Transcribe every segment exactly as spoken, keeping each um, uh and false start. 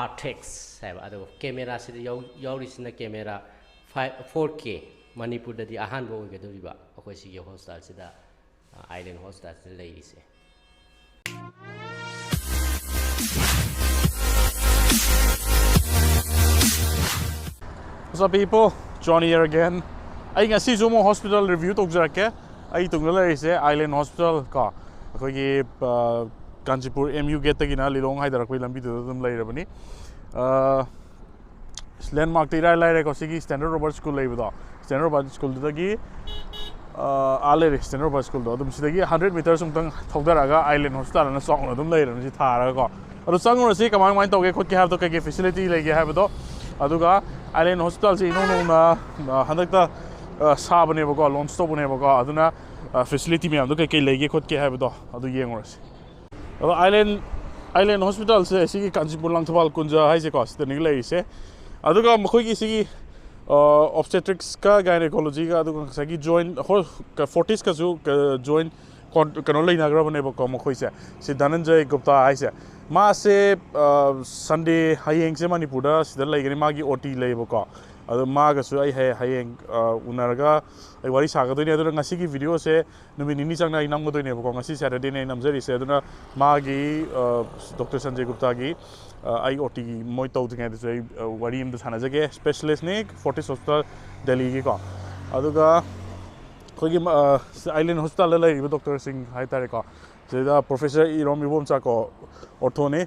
ꯑꯥꯔꯊꯦꯛꯁ ꯍꯥꯏꯕ, ꯑꯗꯨꯒ ꯀꯦꯃꯦꯔꯥꯁꯤꯗ ꯌꯥꯎ- ꯌꯥꯎꯔꯤꯁꯤꯅ ꯀꯦꯃꯦꯔꯥ ꯐꯥꯏꯚ ꯐꯣꯔ ꯀꯦ, ꯃꯅꯤꯄꯨꯔꯗꯗꯤ ꯑꯍꯥꯟꯕ ꯑꯣꯏꯒꯗꯧꯔꯤꯕ ꯑꯩꯈꯣꯏ ꯁꯤꯒꯤ ꯍꯣꯁꯄꯤꯇꯥꯜꯁꯤꯗ, ꯑꯥꯏꯂꯦꯟ ꯍꯣꯁꯄꯤꯇꯥꯜꯁꯤꯗ ꯂꯩꯔꯤꯁꯦ꯫ What's up, people? Johnny here again. ꯑꯩ ꯉꯁꯤꯁꯨ ꯑꯃꯨꯛ ꯍꯣꯁꯄꯤꯇꯥꯜ ꯔꯤꯚ꯭ꯌꯨ ꯇꯧꯖꯔꯛꯀꯦ꯫ ꯑꯩ ꯇꯨꯡꯗ ꯂꯩꯔꯤꯁꯦ ꯑꯥꯏꯂꯦꯟ ꯍꯣꯁꯄꯤꯇꯥꯜ ꯀꯣ, ꯑꯩꯈꯣꯏꯒꯤ ꯑ, ꯀꯥꯟꯆꯤꯄꯨꯔ ꯑꯦꯝ ꯌꯨ ꯒꯦꯠꯇꯒꯤꯅ ꯂꯤꯂꯣꯡ ꯍꯥꯏꯗꯔꯛꯄꯒꯤ ꯂꯝꯕꯤꯗꯨꯗ ꯑꯗꯨꯝ ꯂꯩꯔꯕꯅꯤ꯫ ꯑ, ꯂꯦꯟꯃꯥꯔꯛꯇꯤ ꯏꯔꯥꯏ ꯂꯥꯏꯔꯦꯀꯣ, ꯁꯤꯒꯤ ꯁ꯭ꯇꯦꯟꯗꯔꯠ ꯔꯣꯕꯥꯔꯠ ꯁ꯭ꯀꯨꯜ ꯂꯩꯕꯗꯣ, ꯁ꯭ꯇꯦꯟꯗꯔꯠ ꯔꯣꯕꯥꯔꯠ ꯁ꯭ꯀꯨꯜꯗꯨꯗꯒꯤ ꯑ, ꯑꯥ ꯂꯩꯔꯦ, ꯁ꯭ꯇꯦꯟꯗꯔꯠ ꯔꯣꯕꯥꯔꯠ ꯁ꯭ꯀꯨꯜꯗꯣ꯫ ꯑꯗꯨꯝ ꯁꯤꯗꯒꯤ ꯍꯟꯗ꯭ꯔꯦꯠ ꯃꯤꯇꯔꯁ ꯑꯃꯨꯛꯇꯪ ꯊꯧꯗꯔꯛꯑꯒ ꯑꯥꯏꯂꯦꯟ ꯍꯣꯁꯄꯤꯇꯥꯜ ꯑꯅ ꯆꯥꯎꯅ ꯑꯗꯨꯝ ꯂꯩꯔꯕꯅꯤ ꯁꯤ ꯊꯥꯔꯒꯀꯣ꯫ ꯑꯗꯣ ꯆꯪꯉꯨꯔꯁꯤ, ꯀꯃꯥꯏ ꯀꯃꯥꯏꯅ ꯇꯧꯒꯦ ꯈꯣꯠꯀꯦ ꯍꯥꯏꯕꯗꯣ, ꯀꯩꯀꯩ ꯐꯦꯁꯤꯂꯤꯇꯤ ꯂꯩꯒꯦ ꯍꯥꯏꯕꯗꯣ꯫ ꯑꯗꯨꯒ ꯑꯥꯏꯂꯦꯟ ꯍꯣꯁꯄꯤꯇꯥꯜꯁꯦ ꯏꯅꯧ ꯅꯧꯅ ꯑ, ꯍꯟꯗꯛꯇ ꯑ, ꯁꯥꯕꯅꯦꯕꯀꯣ, ꯂꯣꯟꯁ ꯇꯧꯕꯅꯦꯕꯀꯣ꯫ ꯑꯗꯨꯅ ꯐꯦꯁꯤꯂꯤꯇꯤ ꯃꯌꯥꯝꯗꯣ ꯀꯩꯀꯩ ꯂꯩꯒꯦ ꯈꯣꯠꯀꯦ ꯍꯥꯏꯕꯗꯣ ꯑꯗꯨ ꯌꯦꯡꯉꯨꯔꯁꯤ꯫ ꯑꯗꯣ ꯑꯥꯏꯂꯦꯟ ꯑꯥꯏꯂꯦꯟ ꯍꯣꯁꯄꯤꯇꯥꯜꯁꯦ ꯁꯤꯒꯤ ꯀꯥꯟꯆꯤꯄꯨꯔ ꯂꯥꯡꯊꯕꯥꯜ ꯀꯨꯟꯖ ꯍꯥꯏꯁꯦꯀꯣ, ꯁꯤꯗꯅꯤ ꯂꯩꯔꯤꯁꯦ꯫ ꯑꯗꯨꯒ ꯃꯈꯣꯏꯒꯤ ꯁꯤꯒꯤ ꯑꯣꯞꯁꯇꯦꯇ꯭ꯔꯤꯛꯁꯀ ꯒꯥꯏꯅꯣꯀꯣꯂꯣꯖꯤꯒ, ꯑꯗꯨꯒ ꯉꯁꯥꯏꯒꯤ ꯖꯣꯏꯟ, ꯐꯣꯔꯇꯤꯁꯀꯁꯨ ꯖꯣꯏꯟ ꯀꯩꯅꯣ ꯂꯩꯅꯈ꯭ꯔꯕꯅꯦꯕꯀꯣ ꯃꯈꯣꯏꯁꯦ꯫ ꯁꯤ ꯙꯅꯟꯖꯌ ꯒꯨꯞꯇꯥ ꯍꯥꯏꯁꯦ, ꯃꯥꯁꯦ ꯁꯟꯗꯦ, ꯍꯌꯦꯡꯁꯦ ꯃꯅꯤꯄꯨꯔꯗ ꯁꯤꯗ ꯂꯩꯒꯅꯤ, ꯃꯥꯒꯤ ꯑꯣ ꯇꯤ ꯂꯩꯌꯦꯕꯀꯣ꯫ ꯑꯗꯣ ꯃꯥꯒꯁꯨ ꯑꯩ ꯍꯌꯦꯡ ꯎꯅꯔꯒ ꯑꯩ ꯋꯥꯔꯤ ꯁꯥꯒꯗꯣꯏꯅꯦ꯫ ꯑꯗꯨꯅ ꯉꯁꯤꯒꯤ ꯚꯤꯗꯤꯑꯣꯁꯦ ꯅꯨꯃꯤꯠ ꯅꯤꯅꯤ ꯆꯪꯅ ꯑꯩ ꯅꯝꯒꯗꯣꯏꯅꯦꯕꯀꯣ꯫ ꯉꯁꯤ ꯁꯦꯇꯔꯗꯦꯅꯦ ꯑꯩ ꯅꯝꯖꯔꯤꯁꯦ꯫ ꯑꯗꯨꯅ ꯃꯥꯒꯤ, ꯗꯣꯛꯇꯔ ꯁꯟꯖꯌ ꯒꯨꯞꯇꯥꯒꯤ, ꯑꯩ ꯑꯣ ꯇꯤꯒꯤ ꯃꯣꯏ ꯇꯧꯗ꯭ꯔꯤꯉꯩꯗꯁꯨ ꯑꯩ ꯋꯥꯔꯤ ꯑꯃꯗ ꯁꯥꯟꯅꯖꯒꯦ꯫ ꯁ꯭ꯄꯦꯁꯤꯌꯦꯂꯤꯁꯅꯤ, ꯐꯣꯔꯇꯤꯁ ꯍꯣꯁꯄꯤꯇꯥꯜ, ꯗꯦꯜꯂꯤꯒꯤꯀꯣ꯫ ꯑꯗꯨꯒ ꯑꯩꯈꯣꯏꯒꯤ ꯑꯥꯏꯂꯦꯟ ꯍꯣꯁꯄꯤꯇꯥꯜꯗ ꯂꯩꯔꯤꯕ ꯗꯣꯛꯇꯔꯁꯤꯡ ꯍꯥꯏꯇꯥꯔꯦꯀꯣ, ꯁꯤꯗ ꯄ꯭ꯔꯣꯐꯦꯁꯔ ꯏꯔꯣꯝ ꯏꯕꯣꯝꯆꯥꯀꯣ, ꯑꯣꯔꯊꯣꯅꯤ,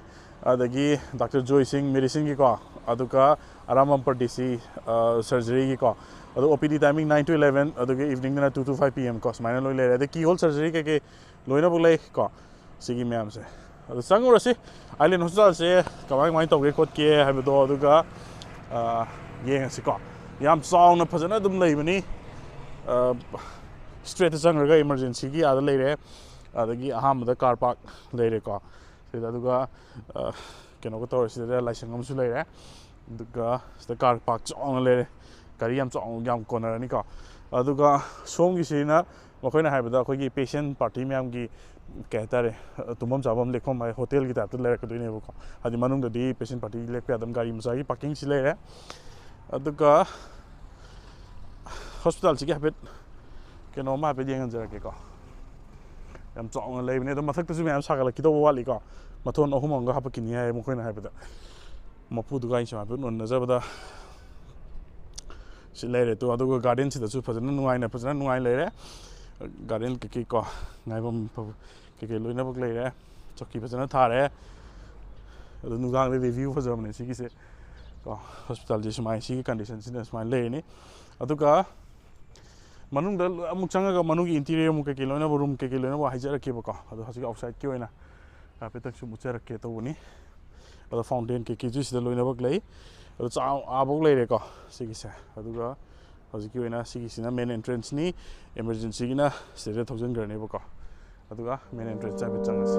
ꯑꯗꯒꯤ ꯗꯥꯛꯇꯔ ꯖꯣꯏ ꯁꯤꯡ, ꯃꯦꯗꯤꯁꯤꯟꯒꯤꯀꯣ, ꯑꯗꯨꯒ ꯑꯔꯥꯝꯕꯝ ꯄꯔꯗꯦꯁꯤ, ꯁꯔꯖꯔꯤꯒꯤꯀꯣ꯫ ꯑꯗꯣ ꯑꯣ ꯄꯤ ꯗꯤ ꯇꯥꯏꯃꯤꯡ nine to eleven, ꯑꯗꯨꯒ ꯏꯚꯤꯅꯤꯡꯗꯅ two to five P M ꯀꯣ, ꯁꯨꯃꯥꯏꯅ ꯂꯣꯏ ꯂꯩꯔꯦ꯫ ꯑꯗꯩ ꯀꯤ ꯍꯣꯜ ꯁꯔꯖꯔꯤ ꯀꯩꯀꯩ ꯂꯣꯏꯅꯃꯛ ꯂꯩ ꯀꯣ, ꯁꯤꯒꯤ ꯃꯌꯥꯝꯁꯦ꯫ ꯑꯗꯣ ꯆꯪꯉꯨꯔꯁꯤ, ꯑꯥꯏꯂꯦꯟ ꯍꯣꯁꯄꯤꯇꯥꯜꯁꯦ ꯀꯃꯥꯏ ꯀꯃꯥꯏꯅ ꯇꯧꯒꯦ ꯈꯣꯠꯀꯦ ꯍꯥꯏꯕꯗꯣ꯫ ꯑꯗꯨꯒ ꯌꯦꯡꯉꯁꯤꯀꯣ꯫ ꯌꯥꯝ ꯆꯥꯎꯅ ꯐꯖꯅ ꯑꯗꯨꯝ ꯂꯩꯕꯅꯤ꯫ ꯁ꯭ꯇ꯭ꯔꯦꯠꯇ ꯆꯪꯈ꯭ꯔꯒ ꯏꯃꯥꯔꯖꯦꯟꯁꯤꯒꯤ ꯑꯥꯗ ꯂꯩꯔꯦ꯫ ꯑꯗꯒꯤ ꯑꯍꯥꯟꯕꯗ ꯀꯥꯔ ꯄꯥꯔꯛ ꯂꯩꯔꯦꯀꯣ ꯁꯤꯗ꯫ ꯑꯗꯨꯒ ꯀꯩꯅꯣꯒ ꯇꯧꯔꯦ, ꯁꯤꯗ ꯂꯥꯏꯁꯪ ꯑꯃꯁꯨ ꯂꯩꯔꯦ꯫ ꯑꯗꯨꯒ ꯁꯤꯗ ꯀꯥꯔ ꯄꯥꯔꯛ ꯆꯥꯎꯅ ꯂꯩꯔꯦ, ꯒꯥꯔꯤ ꯌꯥꯝ ꯆꯥꯎꯅ ꯌꯥꯝ ꯀꯣꯟꯅꯔꯅꯤꯀꯣ꯫ ꯑꯗꯨꯒ ꯁꯣꯝꯒꯤꯁꯤꯅ ꯃꯈꯣꯏꯅ ꯍꯥꯏꯕꯗ ꯑꯩꯈꯣꯏꯒꯤ ꯄꯦꯁꯦꯟ ꯄꯥꯔꯇꯤ ꯃꯌꯥꯝꯒꯤ ꯀꯩ ꯍꯥꯏꯇꯥꯔꯦ, ꯇꯨꯝꯐꯝ ꯆꯥꯐꯝ ꯂꯦꯛꯐꯝ ꯍꯥꯏ ꯍꯣꯇꯦꯜꯒꯤ ꯇꯥꯏꯞꯇ ꯂꯩꯔꯛꯀꯗꯣꯏꯅꯦꯕꯀꯣ꯫ ꯍꯥꯏꯗꯤ ꯃꯅꯨꯡꯗꯗꯤ ꯄꯦꯁꯦꯟ ꯄꯥꯔꯇꯤ ꯂꯦꯛꯄ ꯌꯥꯗꯕ ꯒꯥꯔꯤ ꯃꯆꯥꯒꯤ ꯄꯥꯔꯀꯤꯡꯁꯤ ꯂꯩꯔꯦ꯫ ꯑꯗꯨꯒ ꯍꯣꯁꯄꯤꯇꯥꯜꯁꯤꯒꯤ ꯍꯥꯏꯐꯦꯠ ꯀꯩꯅꯣꯝꯃ ꯍꯥꯏꯐꯦꯠ ꯌꯦꯡꯍꯟꯖꯔꯛꯀꯦꯀꯣ꯫ ꯌꯥꯝ ꯆꯥꯎꯅ ꯂꯩꯕꯅꯦ꯫ ꯑꯗꯣ ꯃꯊꯛꯇꯁꯨ ꯃꯌꯥꯝ ꯁꯥꯒꯠꯂꯛꯈꯤꯗꯧꯕ ꯋꯥꯠꯂꯤꯀꯣ꯫ ꯃꯊꯣꯟ ꯑꯍꯨꯝ ꯑꯃꯒ ꯍꯥꯞꯄꯛꯈꯤꯅꯤ ꯍꯥꯏ ꯃꯈꯣꯏꯅ ꯍꯥꯏꯕꯗ꯫ ꯃꯄꯨꯗꯨꯒ ꯑꯩꯁꯨ ꯍꯥꯏꯐꯦꯠ ꯎꯅꯖꯕꯗ ꯁꯤ ꯂꯩꯔꯦ ꯇꯣ꯫ ꯑꯗꯨꯒ ꯒꯥꯔꯗꯦꯟꯁꯤꯗꯁꯨ ꯐꯖꯅ ꯅꯨꯡꯉꯥꯏꯅ, ꯐꯖꯅ ꯅꯨꯡꯉꯥꯏ ꯂꯩꯔꯦ꯫ ꯒꯥꯔꯗꯦꯟ ꯀꯩꯀꯩ ꯀꯣ, ꯉꯥꯏꯐꯝ ꯐꯕ ꯀꯩꯀꯩ ꯂꯣꯏꯅꯃꯛ ꯂꯩꯔꯦ꯫ ꯆꯧꯀꯤ ꯐꯖꯅ ꯊꯥꯔꯦ꯫ ꯑꯗꯨ ꯅꯨꯡꯗꯥꯡꯗꯗꯤ ꯚ꯭ꯌꯨ ꯐꯖꯕꯅꯦ ꯁꯤꯒꯤꯁꯦ ꯀꯣ꯫ ꯍꯣꯁꯄꯤꯇꯥꯜꯁꯦ ꯁꯨꯃꯥꯏꯅ, ꯁꯤꯒꯤ ꯀꯟꯗꯤꯁꯟꯁꯤꯅ ꯁꯨꯃꯥꯏꯅ ꯂꯩꯔꯅꯤ꯫ ꯑꯗꯨꯒ ꯃꯅꯨꯡꯗ ꯂꯣꯏ ꯑꯃꯨꯛ ꯆꯪꯉꯒ ꯃꯅꯨꯡꯒꯤ ꯏꯟꯇꯤꯔꯤꯌꯔ ꯑꯃꯨꯛ ꯀꯩꯀꯩ ꯂꯣꯏꯅꯃꯛ, ꯔꯨꯝ ꯀꯩꯀꯩ ꯂꯣꯏꯅꯃꯛ ꯍꯥꯏꯖꯔꯛꯀꯦꯕꯀꯣ꯫ ꯑꯗꯣ ꯍꯧꯖꯤꯛ ꯑꯥꯎꯠꯁꯥꯏꯠꯀꯤ ꯑꯣꯏꯅ ꯍꯥꯏꯐꯦꯠꯇꯪ ꯁꯨꯝ ꯎꯠꯆꯔꯛꯀꯦ ꯇꯧꯕꯅꯤ꯫ ꯑꯗꯣ ꯐꯥꯎꯟꯇꯦꯟ ꯀꯩꯀꯩꯁꯨ ꯁꯤꯗ ꯂꯣꯏꯅꯃꯛ ꯂꯩ꯫ ꯑꯗꯣ ꯆꯥꯎ-, ꯑꯥꯐꯥꯎ ꯂꯩꯔꯦꯀꯣ ꯁꯤꯒꯤꯁꯦ꯫ ꯑꯗꯨꯒ ꯍꯧꯖꯤꯛꯀꯤ ꯑꯣꯏꯅ ꯁꯤꯒꯤꯁꯤꯅ ꯃꯦꯟ ꯑꯦꯟꯇ꯭ꯔꯦꯟꯁꯅꯤ꯫ ꯏꯃꯔꯖꯦꯟꯁꯤꯒꯤꯅ ꯁꯤꯗ ꯊꯧꯖꯤꯟꯈ꯭ꯔꯅꯦꯕꯀꯣ꯫ ꯑꯗꯨꯒ ꯃꯦꯟ ꯑꯦꯟꯇ꯭ꯔꯦꯟꯁ ꯍꯥꯏꯐꯦꯠ ꯆꯪꯉꯁꯤ꯫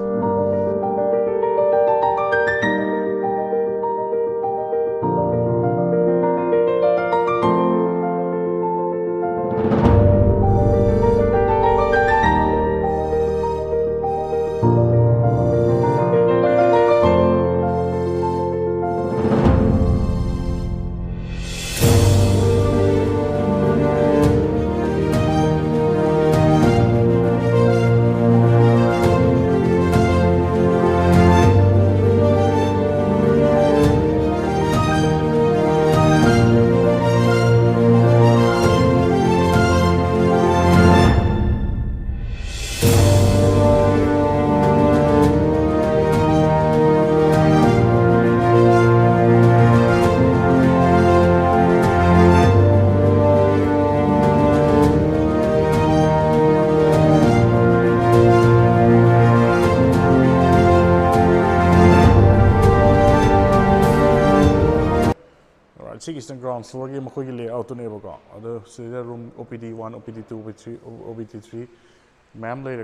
Alright, ꯁꯤꯒꯤꯁꯤꯅ ꯒ꯭ꯔꯥꯎꯟ ꯐ꯭ꯂꯣꯔꯒꯤ ꯃꯈꯣꯏꯒꯤ ꯂꯦꯑꯥꯎꯠꯇꯨꯅꯦꯕꯀꯣ꯫ ꯑꯗꯣ ꯁꯤꯗ ꯔꯨꯝ ꯑꯣ ꯄꯤ ꯗꯤ ꯋꯥꯟ, ꯑꯣ ꯄꯤ ꯗꯤ ꯇꯨ, ꯑꯣ ꯄꯤ ꯗꯤ ꯊ꯭ꯔꯤ,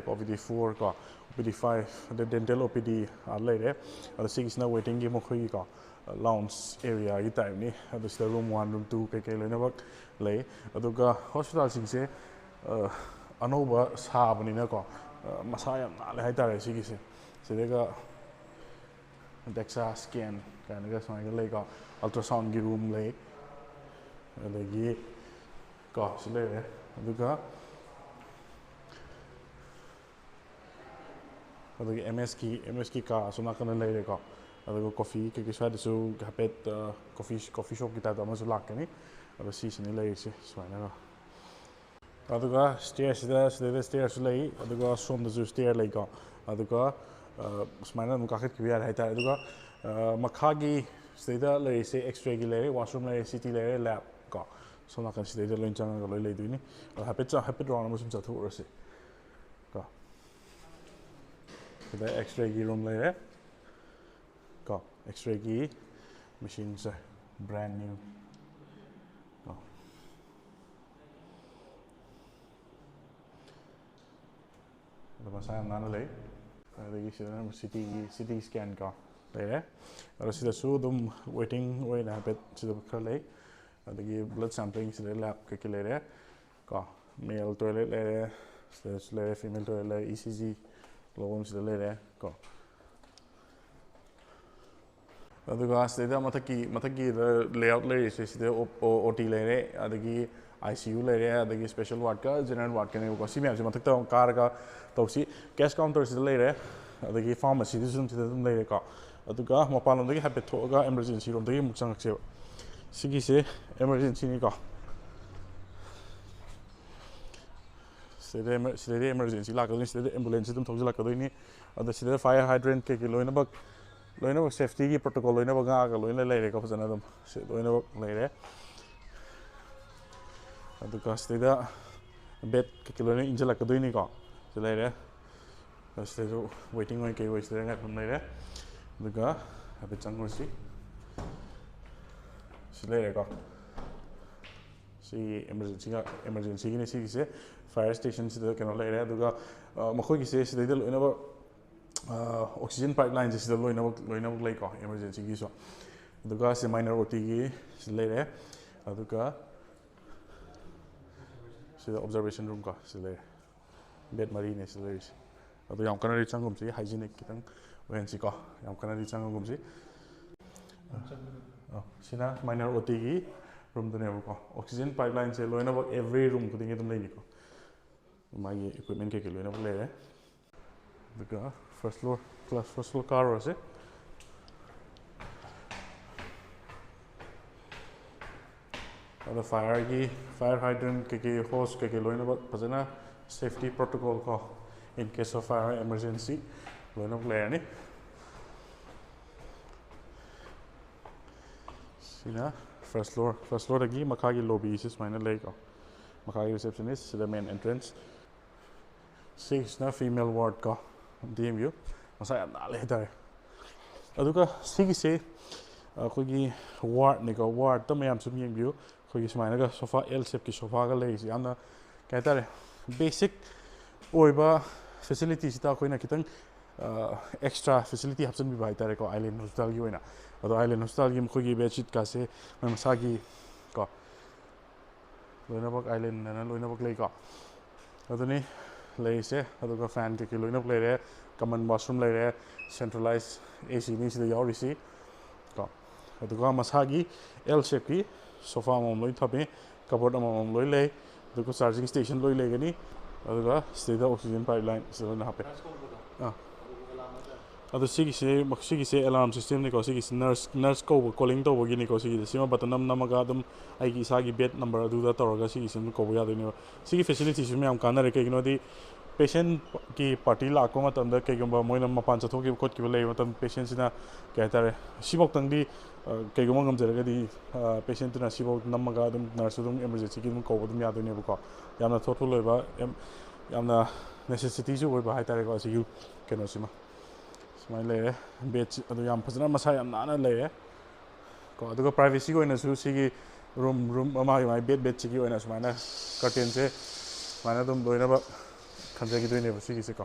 ꯑꯣ ꯄꯤ ꯗꯤ ꯐꯣꯔ ꯀꯣ, ꯑꯣ ꯄꯤ ꯗꯤ ꯐꯥꯏꯚ, ꯑꯗ ꯗꯦꯟꯇꯦꯜ ꯑꯣ ꯄꯤ ꯗꯤ ꯑꯥ ꯂꯩꯔꯦ꯫ ꯑꯗꯣ ꯁꯤꯒꯤꯁꯤꯅ ꯋꯦꯇꯤꯡꯒꯤ ꯃꯈꯣꯏꯒꯤꯀꯣ ꯂꯥꯎꯟꯁ ꯑꯦꯔꯤꯌꯥꯒꯤ ꯇꯥꯏꯞꯅꯤ꯫ ꯑꯗꯣ ꯁꯤꯗ ꯔꯨꯝ ꯋꯥꯟ, ꯔꯨꯝ ꯇꯨ ꯀꯩꯀꯩ ꯂꯣꯏꯅꯃꯛ ꯂꯩ꯫ ꯑꯗꯨꯒ ꯍꯣꯁꯄꯤꯇꯥꯜꯁꯤꯡꯁꯦ ꯑ, ꯑꯅꯧꯕ ꯁꯥꯕꯅꯤꯅꯀꯣ, ꯃꯁꯥ ꯌꯥꯝ ꯅꯥꯜꯂꯦ ꯍꯥꯏꯇꯥꯔꯦ ꯁꯤꯒꯤꯁꯦ꯫ ꯁꯤꯗꯒ ꯗꯦꯛꯁꯥ ꯁ꯭ꯀꯦꯟ ꯀꯥꯏꯅꯒ ꯁꯨꯃꯥꯏꯅ ꯂꯩꯀꯣ, ꯑꯜꯇ꯭ꯔꯥꯁꯥꯎꯟꯒꯤ ꯔꯨꯝ ꯂꯩ, ꯑꯗꯒꯤ ꯀꯣ ꯁꯤ ꯂꯩꯔꯦ꯫ ꯑꯗꯨꯒ ꯑꯗꯒꯤ ꯑꯦꯝ ꯑꯦꯁꯀꯤ ꯑꯦꯝ ꯑꯦꯁꯀꯤ ꯀꯥ ꯑꯁꯣꯝ ꯅꯥꯀꯟꯗ ꯂꯩꯔꯦꯀꯣ꯫ ꯑꯗꯨꯒ ꯀꯣꯐꯤ ꯀꯩꯀꯩ ꯁ꯭ꯋꯥꯏꯗꯁꯨ ꯍꯥꯏꯐꯦꯠ ꯀꯣꯐꯤ ꯀꯣꯐꯤ ꯁꯣꯞꯀꯤ ꯇꯥꯏꯞꯇ ꯑꯃꯁꯨ ꯂꯥꯛꯀꯅꯤ꯫ ꯑꯗꯣ ꯁꯤꯁꯤꯅ ꯂꯩꯔꯤꯁꯦ ꯁꯨꯃꯥꯏꯅꯀꯣ꯫ ꯑꯗꯨꯒ ꯁ꯭ꯇꯦꯌꯔꯁꯤꯗ ꯁꯤꯗꯩꯗ ꯁ꯭ꯇꯦꯌꯔꯁꯨ ꯂꯩ꯫ ꯑꯗꯨꯒ ꯁꯣꯝꯗꯁꯨ ꯁ꯭ꯇꯦꯌꯔ ꯂꯩꯀꯣ꯫ ꯑꯗꯨꯒ ꯁꯨꯃꯥꯏꯅ ꯑꯗꯨꯝ ꯀꯥꯈꯠꯈꯤꯕ ꯌꯥꯔꯦ ꯍꯥꯏꯇꯥꯔꯦ꯫ ꯑꯗꯨꯒ ꯃꯈꯥꯒꯤ ꯁꯤꯗꯩꯗ ꯂꯩꯔꯤꯁꯦ ꯑꯦꯛꯁ ꯔꯦꯒꯤ ꯂꯩꯔꯦ, ꯋꯥꯁꯔꯨꯝ ꯂꯩꯔꯦ, ꯁꯤꯇꯤ ꯂꯩꯔꯦ, ꯂꯦꯕ ꯀꯣ꯫ ꯁꯣꯝ ꯅꯥꯀꯟ ꯁꯤꯗꯩꯗ ꯂꯣꯏ ꯆꯪꯉꯒ ꯂꯣꯏ ꯂꯩꯗꯣꯏꯅꯤ꯫ ꯑꯗꯣ ꯍꯥꯏꯐꯦꯠ ꯆ- ꯍꯥꯏꯐꯦꯠ ꯔꯥꯎꯟ ꯑꯃ ꯁꯨꯝ ꯆꯠꯊꯣꯛꯎꯔꯁꯤ ꯀꯣ꯫ ꯁꯤꯗ ꯑꯦꯛꯁ ꯔꯦꯒꯤ ꯔꯨꯝ ꯂꯩꯔꯦ ꯀꯣ꯫ ꯑꯦꯛꯁ ꯔꯦꯒꯤ ꯃꯦꯆꯤꯟꯁꯦ ꯕ꯭ꯔꯥꯟ ꯅ꯭ꯌꯨ ꯀꯣ꯫ ꯑꯗꯣ ꯃꯁꯥ ꯌꯥꯝ ꯅꯥꯟꯅ ꯂꯩ꯫ ꯑꯗꯒꯤ ꯁꯤꯗꯅ ꯁꯤꯇꯤꯒꯤ ꯁꯤꯇꯤ ꯁ꯭ꯀꯦꯟ ꯀꯣ ꯂꯩꯔꯦ꯫ ꯑꯗꯣ ꯁꯤꯗꯁꯨ ꯑꯗꯨꯝ ꯋꯦꯇꯤꯡ ꯑꯣꯏꯅ ꯍꯥꯏꯐꯦꯠ ꯁꯤꯗ ꯈꯔ ꯂꯩ꯫ ꯑꯗꯒꯤ ꯕ꯭ꯂꯗ ꯁꯦꯝꯄ꯭ꯂꯤꯡ ꯁꯤꯗ ꯂꯦꯕ ꯀꯩꯀꯩ ꯂꯩꯔꯦ ꯀꯣ꯫ ꯃꯦꯜ ꯇꯣꯏꯂꯦꯠ ꯂꯩꯔꯦ, ꯁꯤꯗꯁꯨ ꯂꯩꯔꯦ, ꯐꯤꯃꯦꯜ ꯇꯣꯏꯂꯦꯠ ꯂꯩꯔꯦ, ꯏ ꯁꯤ ꯖꯤ ꯂꯧꯐꯝ ꯁꯤꯗ ꯂꯩꯔꯦ ꯀꯣ꯫ ꯑꯗꯨꯒ ꯁꯤꯗꯩꯗ ꯃꯊꯛꯀꯤ ꯃꯊꯛꯀꯤꯗ ꯂꯦꯑꯥꯎꯠ ꯂꯩꯔꯤꯁꯦ ꯁꯤꯗ ꯑꯣ ꯇꯤ ꯂꯩꯔꯦ, ꯑꯗꯒꯤ ꯑꯥꯏ ꯁꯤ ꯌꯨ ꯂꯩꯔꯦ, ꯑꯗꯒꯤ ꯁ꯭ꯄꯦꯁꯦꯜ ꯋꯥꯔꯗꯀ ꯖꯦꯅꯔꯦꯜ ꯋꯥꯔꯗꯀꯅꯦꯕꯀꯣ꯫ ꯁꯤ ꯃꯌꯥꯝꯁꯦ ꯃꯊꯛꯇ ꯑꯃꯨꯛ ꯀꯥꯔꯒ ꯇꯧꯁꯤ꯫ ꯀꯦꯁ ꯀꯥꯎꯟꯇꯔꯁꯤꯗ ꯂꯩꯔꯦ, ꯑꯗꯒꯤ ꯐꯥꯔꯃꯥꯁꯤꯗꯨꯁꯨ ꯑꯗꯨꯝ ꯁꯤꯗ ꯑꯗꯨꯝ ꯂꯩꯔꯦꯀꯣ꯫ ꯑꯗꯨꯒ ꯃꯄꯥꯟꯂꯣꯝꯗꯒꯤ ꯍꯥꯏꯐꯦꯠ ꯊꯣꯛꯑꯒ ꯑꯦꯃꯔꯖꯦꯟꯁꯤꯔꯣꯝꯗꯒꯤ ꯑꯃꯨꯛ ꯆꯪꯉꯛꯁꯦꯕ꯫ ꯁꯤꯒꯤꯁꯦ ꯑꯦꯃꯔꯖꯦꯟꯁꯤꯅꯤꯀꯣ꯫ ꯁꯤꯗꯩꯗ ꯑꯦꯃꯔ- ꯁꯤꯗꯩꯗ ꯑꯦꯃꯔꯖꯦꯟꯁꯤ ꯂꯥꯛꯀꯗꯣꯏꯅꯤ, ꯁꯤꯗꯩꯗ ꯑꯦꯝꯕꯨꯂꯦꯟꯁꯁꯤ ꯑꯗꯨꯝ ꯊꯧꯖꯤꯜꯂꯛꯀꯗꯣꯏꯅꯤ꯫ ꯑꯗ ꯁꯤꯗ ꯐꯥꯌꯔ ꯍꯥꯏꯗ꯭ꯔꯦꯟ ꯀꯩꯀꯩ ꯂꯣꯏꯅꯃꯛ ꯂꯣꯏꯅꯃꯛ ꯁꯦꯐꯇꯤꯒꯤ ꯄ꯭ꯔꯣꯇꯣꯀꯣꯜ ꯂꯣꯏꯅꯃꯛ ꯉꯥꯛꯑꯒ ꯂꯣꯏꯅ ꯂꯩꯔꯦꯀꯣ, ꯐꯖꯅ ꯑꯗꯨꯝ ꯁꯤ ꯂꯣꯏꯅꯃꯛ ꯂꯩꯔꯦ꯫ ꯑꯗꯨꯒ ꯁꯤꯗꯩꯗ ꯕꯦꯗ ꯀꯩꯀꯩ ꯂꯣꯏꯅ ꯏꯟꯁꯤꯜꯂꯛꯀꯗꯣꯏꯅꯤꯀꯣ꯫ ꯁꯤ ꯂꯩꯔꯦ꯫ ꯁꯤꯗꯁꯨ ꯋꯦꯇꯤꯡ ꯑꯣꯏ ꯀꯩ ꯑꯣꯏ ꯁꯤꯗ ꯉꯥꯏꯐꯝ ꯂꯩꯔꯦ꯫ ꯑꯗꯨꯒ ꯍꯥꯏꯐꯦꯠ ꯆꯪꯉꯨꯔꯁꯤ꯫ ꯁꯤ ꯂꯩꯔꯦꯀꯣ꯫ ꯁꯤ ꯏꯃꯥꯔꯖꯦꯟꯁꯤꯒ ꯏꯃꯥꯔꯖꯦꯟꯁꯤꯒꯤꯅꯦ ꯁꯤꯒꯤꯁꯦ꯫ ꯐꯥꯌꯔ ꯁ꯭ꯇꯦꯁꯟꯁꯤꯗ ꯀꯩꯅꯣ ꯂꯩꯔꯦ꯫ ꯑꯗꯨꯒ ꯑ, ꯃꯈꯣꯏꯒꯤꯁꯦ ꯁꯤꯗꯩꯗ ꯂꯣꯏꯅꯃꯛ ꯑꯣꯛꯁꯤꯖꯦꯟ ꯄꯥꯏꯞ ꯂꯥꯏꯟꯁꯦ ꯁꯤꯗ ꯂꯣꯏꯅꯃꯛ ꯂꯣꯏꯅꯃꯛ ꯂꯩꯀꯣ, ꯏꯃꯥꯔꯖꯦꯟꯁꯤꯒꯤꯁꯨ꯫ ꯑꯗꯨꯒ ꯁꯤ ꯃꯥꯏꯅꯔ ꯑꯣ ꯇꯤꯒꯤ ꯁꯤ ꯂꯩꯔꯦ꯫ ꯑꯗꯨꯒ ꯁꯤꯗ ꯑꯣꯕꯖꯥꯔꯕꯦꯁꯟ ꯔꯨꯝ ꯀꯣ ꯁꯤ ꯂꯩꯔꯦ꯫ ꯕꯦꯗ ꯃꯔꯤꯅꯦ ꯁꯤꯗ ꯂꯩꯔꯤꯁꯦ꯫ ꯑꯗꯣ ꯌꯥꯝ ꯀꯟꯅꯗꯤ ꯆꯪꯒꯨꯝꯁꯤ, ꯍꯥꯏꯖꯤꯅꯤꯛ ꯈꯤꯇꯪ ꯑꯣꯏꯍꯟꯁꯤꯀꯣ꯫ ꯌꯥꯝ ꯀꯟꯅꯗꯤ ꯆꯪꯒꯨꯝꯁꯤ꯫ ꯑꯣ, ꯁꯤꯅ ꯃꯥꯏꯅꯔ ꯑꯣ ꯇꯤꯒꯤ ꯔꯨꯝꯗꯨꯅꯦꯕꯀꯣ꯫ ꯑꯣꯛꯁꯤꯖꯦꯟ ꯄꯥꯏꯞ ꯂꯥꯏꯟꯁꯦ ꯂꯣꯏꯅꯃꯛ ꯑꯦꯚ꯭ꯔꯤ ꯔꯨꯝ ꯈꯨꯗꯤꯡꯒꯤ ꯑꯗꯨꯝ ꯂꯩꯅꯤꯀꯣ꯫ ꯃꯥꯒꯤ ꯏꯀ꯭ꯋꯤꯞꯃꯦꯟ ꯀꯩꯀꯩ ꯂꯣꯏꯅꯃꯛ ꯂꯩꯔꯦ꯫ ꯑꯗꯨꯒ first floor, class first floor ꯀꯥꯔꯨꯔꯁꯦ꯫ ꯑꯗꯣ ꯐꯥꯌꯔꯒꯤ, ꯐꯥꯌꯔ ꯍꯥꯏꯗ꯭ꯔꯦꯟ ꯀꯩꯀꯩ, ꯍꯣꯁ ꯀꯩꯀꯩ ꯂꯣꯏꯅꯃꯛ ꯐꯖꯅ ꯁꯦꯐꯇꯤ ꯄ꯭ꯔꯣꯇꯣꯀꯣꯜ ꯀꯣ, in case of fire emergency ꯂꯣꯏꯅꯃꯛ ꯂꯩꯔꯅꯤ꯫ ꯁꯤꯅ ꯐꯥꯔꯁ ꯐ꯭ꯂꯣꯔ, ꯐꯥꯔꯁ ꯐ꯭ꯂꯣꯔꯗꯒꯤ ꯃꯈꯥꯒꯤ ꯂꯣꯕꯤꯁꯤ ꯁꯨꯃꯥꯏꯅ ꯂꯩꯀꯣ꯫ ꯃꯈꯥꯒꯤ ꯔꯤꯁꯦꯞꯁꯅꯤꯁ, ꯁꯤꯗ ꯃꯦꯟ ꯑꯦꯟꯇ꯭ꯔꯦꯟꯁ꯫ ꯁꯤꯒꯤꯁꯤꯅ ꯐꯤꯃꯦꯜ ꯋꯥꯔꯗ ꯀꯣ, ꯗꯤ ꯑꯦꯝ ꯌꯨ꯫ ꯃꯁꯥ ꯌꯥꯝ ꯅꯥꯜꯂꯦ ꯍꯥꯏꯇꯥꯔꯦ꯫ ꯑꯗꯨꯒ ꯁꯤꯒꯤꯁꯦ ꯑꯩꯈꯣꯏꯒꯤ ꯋꯥꯔꯗꯅꯤꯀꯣ꯫ ꯋꯥꯔꯗꯇ ꯃꯌꯥꯝ ꯁꯨꯝ ꯌꯦꯡꯕꯤꯌꯨ꯫ ꯑꯩꯈꯣꯏꯒꯤ ꯁꯨꯃꯥꯏꯅꯒ ꯁꯣꯐꯥ, ꯑꯦꯜ ꯁꯦꯞꯀꯤ ꯁꯣꯐꯥꯒ ꯂꯩꯔꯤꯁꯦ ꯌꯥꯝꯅ, ꯀꯩ ꯍꯥꯏꯇꯥꯔꯦ, ꯕꯦꯁꯤꯛ ꯑꯣꯏꯕ ꯐꯦꯁꯤꯂꯤꯇꯤꯁꯤꯗ ꯑꯩꯈꯣꯏꯅ ꯈꯤꯇꯪ ꯑꯦꯛꯁꯇ꯭ꯔꯥ ꯐꯦꯁꯤꯂꯤꯇꯤ ꯍꯥꯞꯆꯤꯟꯕꯤꯕ ꯍꯥꯏꯇꯥꯔꯦꯀꯣ, ꯑꯥꯏꯂꯦꯟ ꯍꯣꯁꯄꯤꯇꯥꯜꯒꯤ ꯑꯣꯏꯅ꯫ ꯑꯗꯣ ꯑꯥꯏꯂꯦꯟ ꯍꯣꯁꯄꯤꯇꯥꯜꯒꯤ ꯃꯈꯣꯏꯒꯤ ꯕꯦꯗꯁꯤꯠꯀꯥꯁꯦ ꯃꯣꯏ ꯃꯁꯥꯒꯤ ꯀꯣ, ꯂꯣꯏꯅꯃꯛ ꯑꯥꯏꯂꯦꯟ ꯑꯅ ꯂꯣꯏꯅꯃꯛ ꯂꯩꯀꯣ꯫ ꯑꯗꯨꯅꯤ ꯂꯩꯔꯤꯁꯦ꯫ ꯑꯗꯨꯒ ꯐꯦꯟ ꯀꯩꯀꯩ ꯂꯣꯏꯅꯃꯛ ꯂꯩꯔꯦ, ꯀꯃꯟ ꯋꯥꯁꯔꯨꯝ ꯂꯩꯔꯦ, ꯁꯦꯟꯇ꯭ꯔꯦꯂꯥꯏꯁ ꯑꯦ ꯁꯤꯅꯤ ꯁꯤꯗ ꯌꯥꯎꯔꯤꯁꯤ ꯀꯣ꯫ ꯑꯗꯨꯒ ꯃꯁꯥꯒꯤ ꯑꯦꯜ ꯁꯦꯞꯀꯤ ꯁꯣꯐꯥ ꯑꯃꯃꯝ ꯂꯣꯏ ꯊꯝꯃꯤ, ꯀꯕꯣꯔꯗ ꯑꯃꯃꯝ ꯂꯣꯏ ꯂꯩ, ꯑꯗꯨꯒ ꯆꯥꯔꯖꯤꯡ ꯁ꯭ꯇꯦꯁꯟ ꯂꯣꯏ ꯂꯩꯒꯅꯤ꯫ ꯑꯗꯨꯒ ꯁꯤꯗꯩꯗ ꯑꯣꯛꯁꯤꯖꯦꯟ ꯄꯥꯏꯞ ꯂꯥꯏꯟ ꯁꯤꯗ ꯂꯣꯏꯅ ꯍꯥꯞꯄꯦ꯫ ꯑꯥ꯫ ꯑꯗꯣ ꯁꯤꯒꯤꯁꯦ, ꯁꯤꯒꯤꯁꯦ ꯑꯦꯂꯥꯔꯝ ꯁꯤꯁꯇꯦꯝꯅꯤꯀꯣ꯫ ꯁꯤꯒꯤꯁꯦ ꯅꯔꯁ, ꯅꯔꯁ ꯀꯧꯕ, ꯀꯣꯂꯤꯡ ꯇꯧꯕꯒꯤꯅꯤꯀꯣ꯫ ꯁꯤꯒꯤꯁꯦ ꯁꯤꯃ ꯕꯇꯟ ꯑꯃ ꯅꯝꯃꯒ ꯑꯗꯨꯝ ꯑꯩꯒꯤ ꯏꯁꯥꯒꯤ ꯕꯦꯗ ꯅꯝꯕꯔ ꯑꯗꯨꯗ ꯇꯧꯔꯒ ꯁꯤꯒꯤꯁꯦ ꯑꯗꯨꯝ ꯀꯧꯕ ꯌꯥꯗꯣꯏꯅꯦꯕ꯫ ꯁꯤꯒꯤ ꯐꯦꯁꯤꯂꯤꯇꯤꯁꯤ ꯃꯌꯥꯝ ꯀꯥꯟꯅꯔꯦ꯫ ꯀꯩꯒꯤꯅꯣꯗꯤ ꯄꯦꯁꯦꯟꯒꯤ ꯄꯥꯔꯇꯤ ꯂꯥꯛꯄ ꯃꯇꯝꯗ ꯀꯩꯒꯨꯝꯕ ꯃꯣꯏꯅ ꯃꯄꯥꯟ ꯆꯠꯊꯣꯛꯈꯤꯕ ꯈꯣꯠꯈꯤꯕ ꯂꯩꯕ ꯃꯇꯝꯗ ꯄꯦꯁꯦꯟꯁꯤꯅ, ꯀꯩ ꯍꯥꯏꯇꯥꯔꯦ, ꯁꯤꯐꯧꯇꯪꯗꯤ, ꯑ, ꯀꯩꯒꯨꯝꯕ ꯉꯝꯖꯔꯒꯗꯤ, ꯑ, ꯄꯦꯁꯦꯟꯇꯨꯅ ꯁꯤꯐꯧ ꯅꯝꯃꯒ ꯑꯗꯨꯝ ꯅꯔꯁꯁꯨ ꯑꯗꯨꯝ ꯏꯃꯔꯖꯦꯟꯁꯤꯒꯤ ꯑꯗꯨꯝ ꯀꯧꯕ ꯑꯗꯨꯝ ꯌꯥꯗꯣꯏꯅꯦꯕꯀꯣ꯫ ꯌꯥꯝꯅ ꯊꯣꯠꯐꯨꯜ ꯑꯣꯏꯕ, ꯌꯥꯝ, ꯌꯥꯝꯅ ꯅꯦꯁꯦꯁꯤꯇꯤꯁꯨ ꯑꯣꯏꯕ ꯍꯥꯏꯇꯥꯔꯦꯀꯣ, ꯑꯁꯤꯒꯤ ꯀꯩꯅꯣꯁꯤꯃ꯫ ꯁꯨꯃꯥꯏꯅ ꯂꯩꯔꯦ꯫ ꯕꯦꯗꯁꯤ ꯑꯗꯨ ꯌꯥꯝ ꯐꯖꯅ ꯃꯁꯥ ꯌꯥꯝ ꯅꯥꯟꯅ ꯂꯩꯔꯦ ꯀꯣ꯫ ꯑꯗꯨꯒ ꯄ꯭ꯔꯥꯏꯚꯦꯁꯤꯒꯤ ꯑꯣꯏꯅꯁꯨ ꯁꯤꯒꯤ ꯔꯨꯝ, ꯔꯨꯝ ꯃꯥꯒꯤ, ꯃꯥꯒꯤ ꯕꯦꯗ, ꯕꯦꯗꯁꯤꯒꯤ ꯑꯣꯏꯅ ꯁꯨꯃꯥꯏꯅ ꯀꯔꯇꯦꯟꯁꯦ ꯁꯨꯃꯥꯏꯅ ꯑꯗꯨꯝ ꯂꯣꯏꯅꯃꯛ ꯈꯟꯖꯈꯤꯗꯣꯏꯅꯦꯕ ꯁꯤꯒꯤꯁꯦꯀꯣ,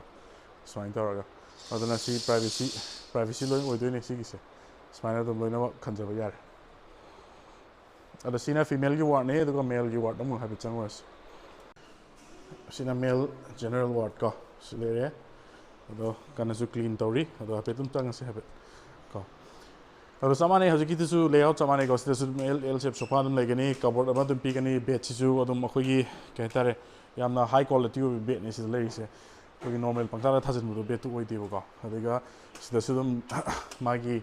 ꯁꯨꯃꯥꯏꯅ ꯇꯧꯔꯒ꯫ ꯑꯗꯨꯅ ꯁꯤ ꯄ꯭ꯔꯥꯏꯚꯦꯁꯤ, ꯄ꯭ꯔꯥꯏꯚꯦꯁꯤ ꯂꯣꯏ ꯑꯣꯏꯗꯣꯏꯅꯦ ꯁꯤꯒꯤꯁꯦ꯫ ꯁꯨꯃꯥꯏꯅ ꯑꯗꯨꯝ ꯂꯣꯏꯅꯃꯛ ꯈꯟꯖꯕ ꯌꯥꯔꯦ꯫ ꯑꯗꯣ ꯁꯤꯅ ꯐꯤꯃꯦꯜꯒꯤ ꯋꯥꯔꯗꯅꯦ, ꯑꯗꯨꯒ ꯃꯦꯜꯒꯤ ꯋꯥꯔꯗ ꯑꯃꯨꯛ ꯍꯥꯏꯐꯦꯠ ꯆꯪꯉꯨꯔꯁꯤ꯫ ꯑꯁꯤꯅ male general ward ꯀꯣ, ꯁꯤ ꯂꯩꯔꯦ꯫ ꯑꯗꯣ ꯀꯟꯅꯁꯨ clean ꯇꯧꯔꯤ꯫ ꯑꯗꯣ ꯍꯥꯏꯐꯦꯠ ꯑꯗꯨꯝ ꯆꯪꯉꯁꯤ ꯍꯥꯏꯐꯦꯠ ꯀꯣ꯫ ꯑꯗꯣ ꯆꯞ ꯃꯥꯟꯅꯩ, ꯍꯧꯖꯤꯛꯀꯤꯗꯨꯁꯨ layout ꯆꯞ ꯃꯥꯟꯅꯩꯀꯣ꯫ ꯁꯤꯗꯁꯨ ꯑꯗꯨꯝ L, L shape sofa ꯑꯗꯨꯝ ꯂꯩꯒꯅꯤ, cupboard ꯑꯃ ꯑꯗꯨꯝ ꯄꯤꯒꯅꯤ꯫ Bedꯁꯤꯁꯨ ꯑꯗꯨꯝ ꯑꯩꯈꯣꯏꯒꯤ ꯀꯩ ꯍꯥꯏꯇꯥꯔꯦ, ꯌꯥꯝꯅ high quality ꯑꯣꯏꯕ bedꯅꯤ ꯁꯤꯗ ꯂꯩꯔꯤꯁꯦ꯫ ꯑꯩꯈꯣꯏꯒꯤ normal ꯄꯪꯊꯥꯗ ꯊꯥꯖꯤꯟꯕꯗꯣ bedꯇꯨ ꯑꯣꯏꯗꯦꯕꯀꯣ꯫ ꯑꯗꯨꯒ ꯁꯤꯗꯁꯨ ꯑꯗꯨꯝ ꯃꯥꯒꯤ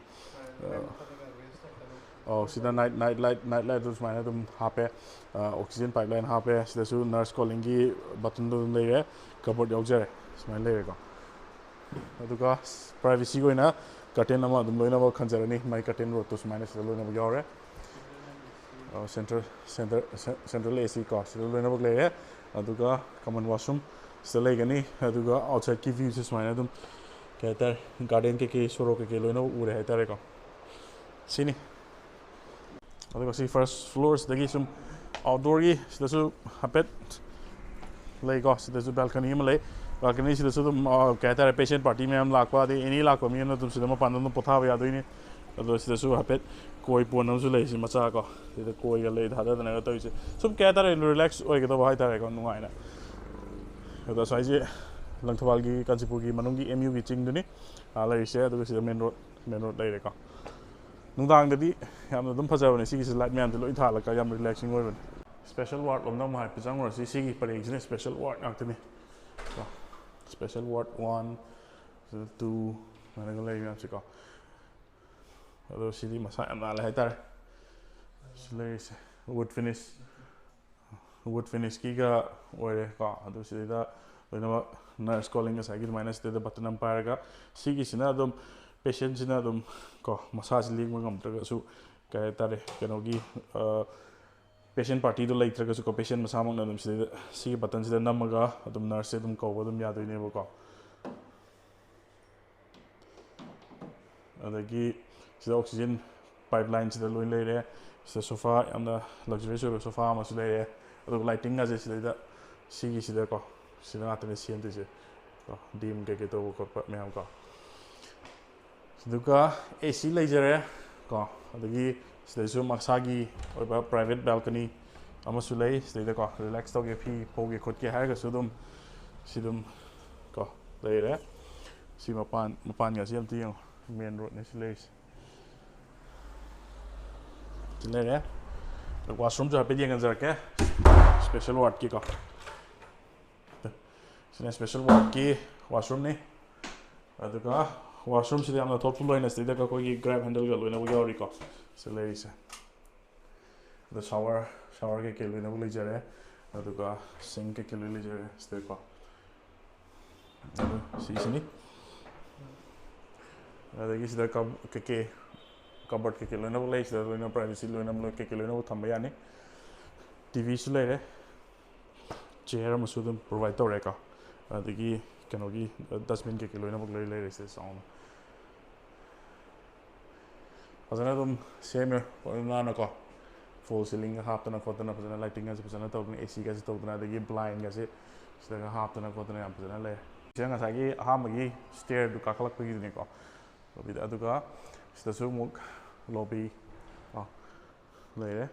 ꯑꯧ, ꯁꯤꯗ night, night light, night lightꯇꯨ ꯁꯨꯃꯥꯏꯅ ꯑꯗꯨꯝ ꯍꯥꯞꯄꯦ꯫ ꯑ, oxygen pipeline ꯍꯥꯞꯄꯦ꯫ ꯁꯤꯗꯁꯨ nurse callingꯒꯤ buttonꯗꯣ ꯑꯗꯨꯝ ꯂꯩꯔꯦ꯫ Cupboard ꯌꯥꯎꯖꯔꯦ꯫ ꯁꯨꯃꯥꯏꯅ ꯂꯩꯔꯦꯀꯣ꯫ ꯑꯗꯨꯒ privacyꯒꯤ ꯑꯣꯏꯅ curtain ꯑꯃ ꯑꯗꯨꯝ ꯂꯣꯏꯅꯃꯛ ꯈꯟꯖꯔꯅꯤ꯫ ꯃꯥꯏ curtain rodꯇꯣ ꯁꯨꯃꯥꯏꯅ ꯁꯤꯗ ꯂꯣꯏꯅꯃꯛ ꯌꯥꯎꯔꯦ꯫ ꯑ, central, central, central AC ꯀꯣ, ꯁꯤꯗ ꯂꯣꯏꯅꯃꯛ ꯂꯩꯔꯦ꯫ ꯑꯗꯨꯒ common washroom ꯁꯤꯗ ꯂꯩꯒꯅꯤ꯫ ꯑꯗꯨꯒ outsideꯀꯤ viewꯁꯦ ꯁꯨꯃꯥꯏꯅ ꯑꯗꯨꯝ, ꯀꯩ ꯍꯥꯏꯇꯥꯔꯦ, garden ꯀꯩꯀꯩ, ꯁꯣꯔꯣꯛ ꯀꯩꯀꯩ ꯂꯣꯏꯅꯃꯛ ꯎꯔꯦ ꯍꯥꯏꯇꯥꯔꯦꯀꯣ꯫ ꯁꯤꯅꯤ꯫ ꯑꯗꯨꯒ ꯁꯤ first floorꯁꯤꯗꯒꯤ ꯁꯨꯝ outdoorꯒꯤ ꯁꯤꯗꯁꯨ ꯍꯥꯏꯐꯦꯠ ꯂꯩꯀꯣ꯫ ꯁꯤꯗꯁꯨ balcony ꯑꯃ ꯂꯩ꯫ Balconyꯁꯤꯗꯁꯨ ꯑꯗꯨꯝ, ꯑ, ꯀꯩ ꯍꯥꯏꯇꯥꯔꯦ, patient party ꯃꯌꯥꯝ ꯂꯥꯛꯄ, ꯑꯗꯩ any ꯂꯥꯛꯄ ꯃꯤ ꯑꯃꯅ ꯑꯗꯨꯝ ꯁꯤꯗ ꯃꯄꯥꯟꯗ ꯑꯗꯨꯝ ꯄꯣꯊꯥꯕ ꯌꯥꯗꯣꯏꯅꯤ꯫ ꯑꯗꯣ ꯁꯤꯗꯁꯨ ꯍꯥꯏꯐꯦꯠ ꯀꯣꯏ ꯄꯣꯟ ꯑꯃꯁꯨ ꯂꯩ, ꯁꯤ ꯃꯆꯥ ꯀꯣ꯫ ꯁꯤꯗ ꯀꯣꯏꯒ ꯂꯩ ꯊꯥꯗꯗꯅꯒ ꯇꯧꯔꯤꯁꯦ꯫ ꯁꯨꯝ ꯀꯩ ꯍꯥꯏꯇꯥꯔꯦ, relax ꯑꯣꯏꯒꯗꯕ ꯍꯥꯏꯇꯥꯔꯦꯀꯣ, ꯅꯨꯡꯉꯥꯏꯅ꯫ ꯑꯗꯣ ꯁ꯭ꯋꯥꯏꯁꯦ ꯂꯪꯊꯕꯥꯜꯒꯤ, ꯀꯥꯟꯆꯤꯄꯨꯔꯒꯤ ꯃꯅꯨꯡꯒꯤ MUꯒꯤ ꯆꯤꯡꯗꯨꯅꯤ, ꯑꯥ, ꯂꯩꯔꯤꯁꯦ꯫ ꯑꯗꯨꯒ ꯁꯤꯗ main road, main road ꯂꯩꯔꯦꯀꯣ꯫ ꯅꯨꯡꯗꯥꯡꯗꯗꯤ ꯌꯥꯝꯅ ꯑꯗꯨꯝ ꯐꯖꯕꯅꯦ꯫ ꯁꯤꯒꯤꯁꯦ light ꯃꯌꯥꯝꯁꯦ ꯂꯣꯏ ꯊꯥꯜꯂꯒ ꯌꯥꯝ relaxing ꯑꯣꯏꯕꯅꯦ꯫ Special ward ꯂꯣꯝꯗ ꯑꯃꯨꯛ ꯍꯥꯏꯐꯦꯠ ꯆꯪꯉꯨꯔꯁꯤ꯫ ꯁꯤꯒꯤ ꯄꯔꯦꯡꯁꯤꯅ special ward ꯉꯥꯛꯇꯅꯤ ꯀꯣ꯫ Special ward one, two ꯍꯥꯏꯅꯒ ꯂꯩ ꯃꯌꯥꯝꯁꯦꯀꯣ꯫ ꯑꯗꯣ ꯁꯤꯗꯤ ꯃꯁꯥ ꯌꯥꯝ ꯅꯥꯜꯂꯦ ꯍꯥꯏꯇꯥꯔꯦ꯫ ꯁꯤ ꯂꯩꯔꯤꯁꯦ wood finish, wood finishꯀꯤꯒ ꯑꯣꯏꯔꯦ ꯀꯣ꯫ ꯑꯗꯨ ꯁꯤꯗꯩꯗ ꯂꯣꯏꯅꯃꯛ nurse calling ꯉꯁꯥꯏꯒꯤ ꯑꯗꯨꯃꯥꯏꯅ ꯁꯤꯗꯩꯗ button ꯑꯃ ꯄꯥꯏꯔꯒ, ꯁꯤꯒꯤꯁꯤꯅ ꯑꯗꯨꯝ patientꯁꯤꯅ ꯑꯗꯨꯝ ꯀꯣ, ꯃꯁꯥꯁꯤ ꯂꯦꯡꯕ ꯉꯝꯗ꯭ꯔꯒꯁꯨ, ꯀꯩ ꯍꯥꯏꯇꯥꯔꯦ, ꯀꯩꯅꯣꯒꯤ, ꯑ, patient partyꯗꯣ ꯂꯩꯇ꯭ꯔꯒꯁꯨꯀꯣ, patient ꯃꯁꯥꯃꯛꯅ ꯑꯗꯨꯝ ꯁꯤꯗꯩꯗ, ꯁꯤꯒꯤ buttonꯁꯤꯗ ꯅꯝꯃꯒ ꯑꯗꯨꯝ nurseꯁꯦ ꯑꯗꯨꯝ ꯀꯧꯕ ꯑꯗꯨꯝ ꯌꯥꯗꯣꯏꯅꯦꯕꯀꯣ꯫ ꯑꯗꯒꯤ ꯁꯤꯗ oxygen pipelineꯁꯤꯗ ꯂꯣꯏ ꯂꯩꯔꯦ꯫ ꯁꯤꯗ sofa, ꯌꯥꯝꯅ luxurious ꯑꯣꯏꯕ sofa ꯑꯃꯁꯨ ꯂꯩꯔꯦ꯫ ꯑꯗꯨꯒ lightingꯒꯁꯦ ꯁꯤꯗꯩꯗ, ꯁꯤꯒꯤꯁꯤꯗꯀꯣ, ꯁꯤꯗ ꯉꯥꯛꯇꯅꯦ ꯁꯦꯝꯗꯣꯏꯁꯦ ꯀꯣ, dim ꯀꯩꯀꯩ ꯇꯧꯕ ꯈꯣꯠꯄ ꯃꯌꯥꯝ ꯀꯣ꯫ ꯑꯗꯨꯒ AC ꯂꯩꯖꯔꯦ ꯀꯣ꯫ ꯑꯗꯒꯤ ꯁꯤꯗꯁꯨ ꯃꯁꯥꯒꯤ ꯑꯣꯏꯕ private balcony, ꯑꯃꯁꯨ ꯂꯩ ꯁꯤꯗꯩꯗꯀꯣ, ꯔꯤꯂꯦꯛꯁ ꯇꯧꯒꯦ, ꯐꯤ ꯐꯧꯒꯦ ꯈꯣꯠꯀꯦ ꯍꯥꯏꯔꯒꯁꯨ ꯑꯗꯨꯝ ꯁꯤ ꯑꯗꯨꯝ ꯀꯣ ꯂꯩꯔꯦ꯫ ꯁꯤ ꯃꯄꯥꯟ, ꯃꯄꯥꯟꯒꯁꯤ ꯑꯝꯇ ꯌꯦꯡꯉꯣ, ꯃꯦꯟ ꯔꯣꯗꯅꯦ ꯁꯤ ꯂꯩꯔꯤꯁꯦ꯫ ꯁꯤ ꯂꯩꯔꯦ꯫ ꯋꯥꯁꯔꯨꯝꯁꯨ ꯍꯥꯏꯐꯦꯠ ꯌꯦꯡꯍꯟꯖꯔꯛꯀꯦ, ꯁ꯭ꯄꯦꯁꯦꯜ ꯋꯥꯔꯗꯀꯤꯀꯣ꯫ ꯁꯤꯅ ꯁ꯭ꯄꯦꯁꯦꯜ ꯋꯥꯔꯗꯀꯤ ꯋꯥꯁꯔꯨꯝꯅꯤ꯫ ꯑꯗꯨꯒ ꯋꯥꯁꯔꯨꯝꯁꯤꯗ ꯌꯥꯝꯅ ꯊꯣꯠꯐꯨꯜ ꯑꯣꯏꯅ ꯁꯤꯗꯩꯗ ꯑꯩꯈꯣꯏꯒꯤ ꯒ꯭ꯔꯦꯞ ꯍꯦꯟꯗꯜꯒ ꯂꯣꯏꯅꯃꯛ ꯌꯥꯎꯔꯤꯀꯣ, ꯁꯤ ꯂꯩꯔꯤꯁꯦ꯫ ꯑꯗꯣ ꯁꯥꯋꯔ, ꯁꯥꯋꯔ ꯀꯩꯀꯩ ꯂꯣꯏꯅꯃꯛ ꯂꯩꯖꯔꯦ꯫ ꯑꯗꯨꯒ ꯁꯤꯡ ꯀꯩꯀꯩ ꯂꯣꯏ ꯂꯩꯖꯔꯦ ꯁꯤꯗꯀꯣ꯫ ꯑꯗꯨ ꯁꯤꯁꯤꯅꯤ꯫ ꯑꯗꯒꯤ ꯁꯤꯗ ꯀꯕ-, ꯀꯩꯀꯩ, ꯀꯕꯔꯗ ꯀꯩꯀꯩ ꯂꯣꯏꯅꯃꯛ ꯂꯩ꯫ ꯁꯤꯗ ꯂꯣꯏꯅ ꯄ꯭ꯔꯥꯏꯚꯦꯁꯤ ꯂꯣꯏꯅꯃꯛ ꯂꯣꯏ, ꯀꯩꯀꯩ ꯂꯣꯏꯅꯃꯛ ꯊꯝꯕ ꯌꯥꯅꯤ꯫ ꯇꯤ ꯚꯤꯁꯨ ꯂꯩꯔꯦ꯫ ꯆꯤꯌꯔ ꯑꯃꯁꯨ ꯑꯗꯨꯝ ꯄ꯭ꯔꯣꯚꯥꯏꯗ ꯇꯧꯔꯦꯀꯣ꯫ ꯑꯗꯒꯤ ꯀꯩꯅꯣꯒꯤ ꯗꯁꯕꯤꯟ ꯀꯩꯀꯩ ꯂꯣꯏꯅꯃꯛ ꯂꯣꯏ ꯂꯩꯔꯦ ꯁꯤꯗ ꯆꯥꯎꯅ꯫ ꯐꯖꯅ ꯑꯗꯨꯝ ꯁꯦꯝꯃꯦ, ꯐꯖꯅ ꯅꯥꯟꯅꯀꯣ꯫ ꯐꯣꯜ ꯁꯤꯂꯤꯡꯒ ꯍꯥꯞꯇꯅ ꯈꯣꯠꯇꯅ ꯐꯖꯅ, ꯂꯥꯏꯇꯤꯡꯒꯁꯦ ꯐꯖꯅ ꯇꯧꯗꯅ, ꯑꯦ ꯁꯤꯒꯁꯦ ꯇꯧꯗꯅ, ꯑꯗꯒꯤ ꯕ꯭ꯂꯥꯏꯟꯒꯁꯦ ꯁꯤꯗꯒ ꯍꯥꯞꯇꯅ ꯈꯣꯠꯇꯅ ꯌꯥꯝ ꯐꯖꯅ ꯂꯩꯔꯦ꯫ ꯁꯤꯗ ꯉꯁꯥꯏꯒꯤ ꯑꯍꯥꯟꯕꯒꯤ ꯁ꯭ꯇꯦꯌꯔꯗꯨ ꯀꯥꯈꯠꯂꯛꯄꯒꯤꯗꯨꯅꯤꯀꯣ꯫ ꯑꯗꯨꯒ ꯁꯤꯗꯁꯨ ꯑꯃꯨꯛ ꯂꯣꯕꯤ ꯀꯣ ꯂꯩꯔꯦ꯫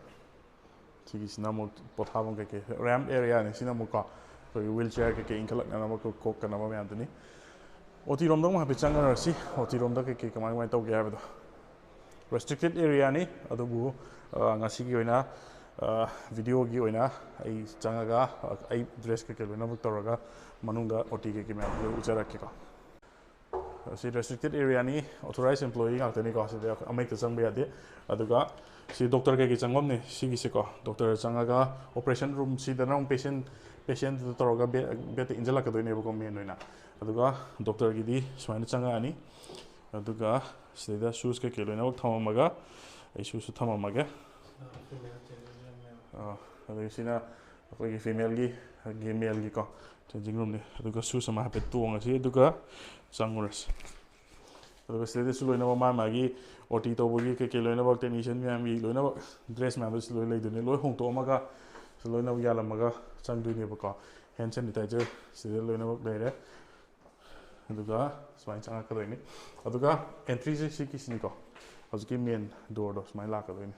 ꯁꯤꯒꯤꯁꯤꯅ ꯑꯃꯨꯛ ꯄꯣꯊꯥꯐꯝ ꯀꯩꯀꯩ, ꯔꯦꯝꯞ ꯑꯦꯔꯤꯌꯥꯅꯤ꯫ ꯁꯤꯅ ꯑꯃꯨꯛꯀꯣ ꯑꯩꯈꯣꯏꯒꯤ ꯋꯤꯜ ꯆꯤꯌꯔ ꯀꯩꯀꯩ ꯏꯟꯈꯠꯂꯛꯅꯅꯕ, ꯀꯣꯛ-, ꯀꯣꯛꯀꯅꯕ ꯃꯌꯥꯝꯗꯨꯅꯤ꯫ ꯑꯣ ꯇꯤ ꯔꯣꯝꯗ ꯑꯃꯨꯛ ꯍꯥꯏꯐꯦꯠ ꯆꯪꯉꯔꯁꯤ, ꯑꯣ ꯇꯤ ꯔꯣꯝꯗ ꯀꯩꯀꯩ ꯀꯃꯥꯏ ꯀꯃꯥꯏꯅ ꯇꯧꯒꯦ ꯍꯥꯏꯕꯗꯣ꯫ ꯔꯦꯁꯇ꯭ꯔꯤꯛꯇꯦꯠ ꯑꯦꯔꯤꯌꯥꯅꯤ, ꯑꯗꯨꯕꯨ ꯑ, ꯉꯁꯤꯒꯤ ꯑꯣꯏꯅ, ꯑ, ꯚꯤꯗꯤꯑꯣꯒꯤ ꯑꯣꯏꯅ ꯑꯩ ꯆꯪꯉꯒ, ꯑ, ꯑꯩ ꯗ꯭ꯔꯦꯁ ꯀꯩꯀꯩ ꯂꯣꯏꯅꯃꯛ ꯇꯧꯔꯒ ꯃꯅꯨꯡꯗ ꯑꯣ ꯇꯤ ꯀꯩꯀꯩ ꯃꯌꯥꯝꯗꯨ ꯎꯠꯆꯔꯛꯀꯦꯀꯣ꯫ ꯁꯤ ꯔꯦꯁꯇ꯭ꯔꯤꯛꯇꯦꯠ ꯑꯦꯔꯤꯌꯥꯅꯤ, ꯑꯣꯊꯣꯔꯥꯏꯖ ꯑꯦꯝꯄ꯭ꯂꯣꯌꯤ ꯉꯥꯛꯇꯅꯤꯀꯣ꯫ ꯁꯤꯗ ꯑꯃ ꯍꯦꯛꯇ ꯆꯪꯕ ꯌꯥꯗꯦ꯫ ꯑꯗꯨꯒ ꯁꯤ ꯗꯣꯛꯇꯔ ꯀꯩꯀꯩ ꯆꯪꯐꯝꯅꯤ ꯁꯤꯒꯤꯁꯦꯀꯣ꯫ ꯗꯣꯛꯇꯔ ꯆꯪꯉꯒ ꯑꯣꯄꯔꯦꯁꯟ ꯔꯨꯝꯁꯤꯗꯅ ꯑꯃꯨꯛ ꯄꯦꯁꯦꯟ, ꯄꯦꯁꯦꯟꯗꯨꯗ ꯇꯧꯔꯒ ꯕꯦ-, ꯕꯦꯗꯇ ꯏꯟꯁꯤꯜꯂꯛꯀꯗꯣꯏꯅꯦꯕꯀꯣ, ꯃꯦꯟ ꯑꯣꯏꯅ꯫ ꯑꯗꯨꯒ ꯗꯣꯛꯇꯔꯒꯤꯗꯤ ꯁꯨꯃꯥꯏꯅ ꯆꯪꯉꯛꯑꯅꯤ꯫ ꯑꯗꯨꯒ ꯁꯤꯗꯩꯗ ꯁꯨꯁ ꯀꯩꯀꯩ ꯂꯣꯏꯅꯃꯛ ꯊꯝꯃꯝꯃꯒ, ꯑꯩ ꯁꯨꯁꯁꯨ ꯊꯝꯃꯝꯃꯒꯦ꯫ ꯑꯥ, ꯑꯗꯒꯤ ꯁꯤꯅ ꯑꯩꯈꯣꯏꯒꯤ ꯐꯤꯃꯦꯜꯒꯤ, ꯑꯗꯒꯤ ꯃꯦꯜꯒꯤꯀꯣ ꯆꯦꯟꯖꯤꯡ ꯔꯨꯝꯅꯤ꯫ ꯑꯗꯨꯒ ꯁꯨꯁ ꯑꯃ ꯍꯥꯏꯐꯦꯠ ꯇꯣꯡꯉꯁꯤ, ꯑꯗꯨꯒ ꯆꯪꯉꯨꯔꯁꯤ꯫ ꯑꯗꯨꯒ ꯁꯤꯗꯩꯗꯁꯨ ꯂꯣꯏꯅꯃꯛ ꯃꯥ ꯃꯥꯒꯤ ꯑꯣ ꯇꯤ ꯇꯧꯕꯒꯤ ꯀꯩꯀꯩ ꯂꯣꯏꯅꯃꯛ, ꯇꯦꯛꯅꯤꯁꯤꯌꯟ ꯃꯌꯥꯝꯒꯤ ꯂꯣꯏꯅꯃꯛ ꯗ꯭ꯔꯦꯁ ꯃꯌꯥꯝꯗꯣ ꯁꯤ ꯂꯣꯏ ꯂꯩꯗꯣꯏꯅꯦ꯫ ꯂꯣꯏ ꯍꯣꯡꯗꯣꯛꯑꯝꯃꯒ ꯁꯤ ꯂꯣꯏꯅꯃꯛ ꯌꯥꯜꯂꯝꯃꯒ ꯆꯪꯗꯣꯏꯅꯦꯕꯀꯣ꯫ ꯍꯦꯟ ꯁꯦꯅꯤꯇꯥꯏꯖꯔ ꯁꯤꯗ ꯂꯣꯏꯅꯃꯛ ꯂꯩꯔꯦ꯫ ꯑꯗꯨꯒ ꯁꯨꯃꯥꯏꯅ ꯆꯪꯉꯛꯀꯗꯣꯏꯅꯤ꯫ ꯑꯗꯨꯒ ꯑꯦꯟꯇ꯭ꯔꯤꯁꯦ ꯁꯤꯒꯤꯁꯤꯅꯤꯀꯣ, ꯍꯧꯖꯤꯛꯀꯤ ꯃꯦꯟ ꯗꯣꯔꯗꯣ ꯁꯨꯃꯥꯏꯅ ꯂꯥꯛꯀꯗꯣꯏꯅꯤ꯫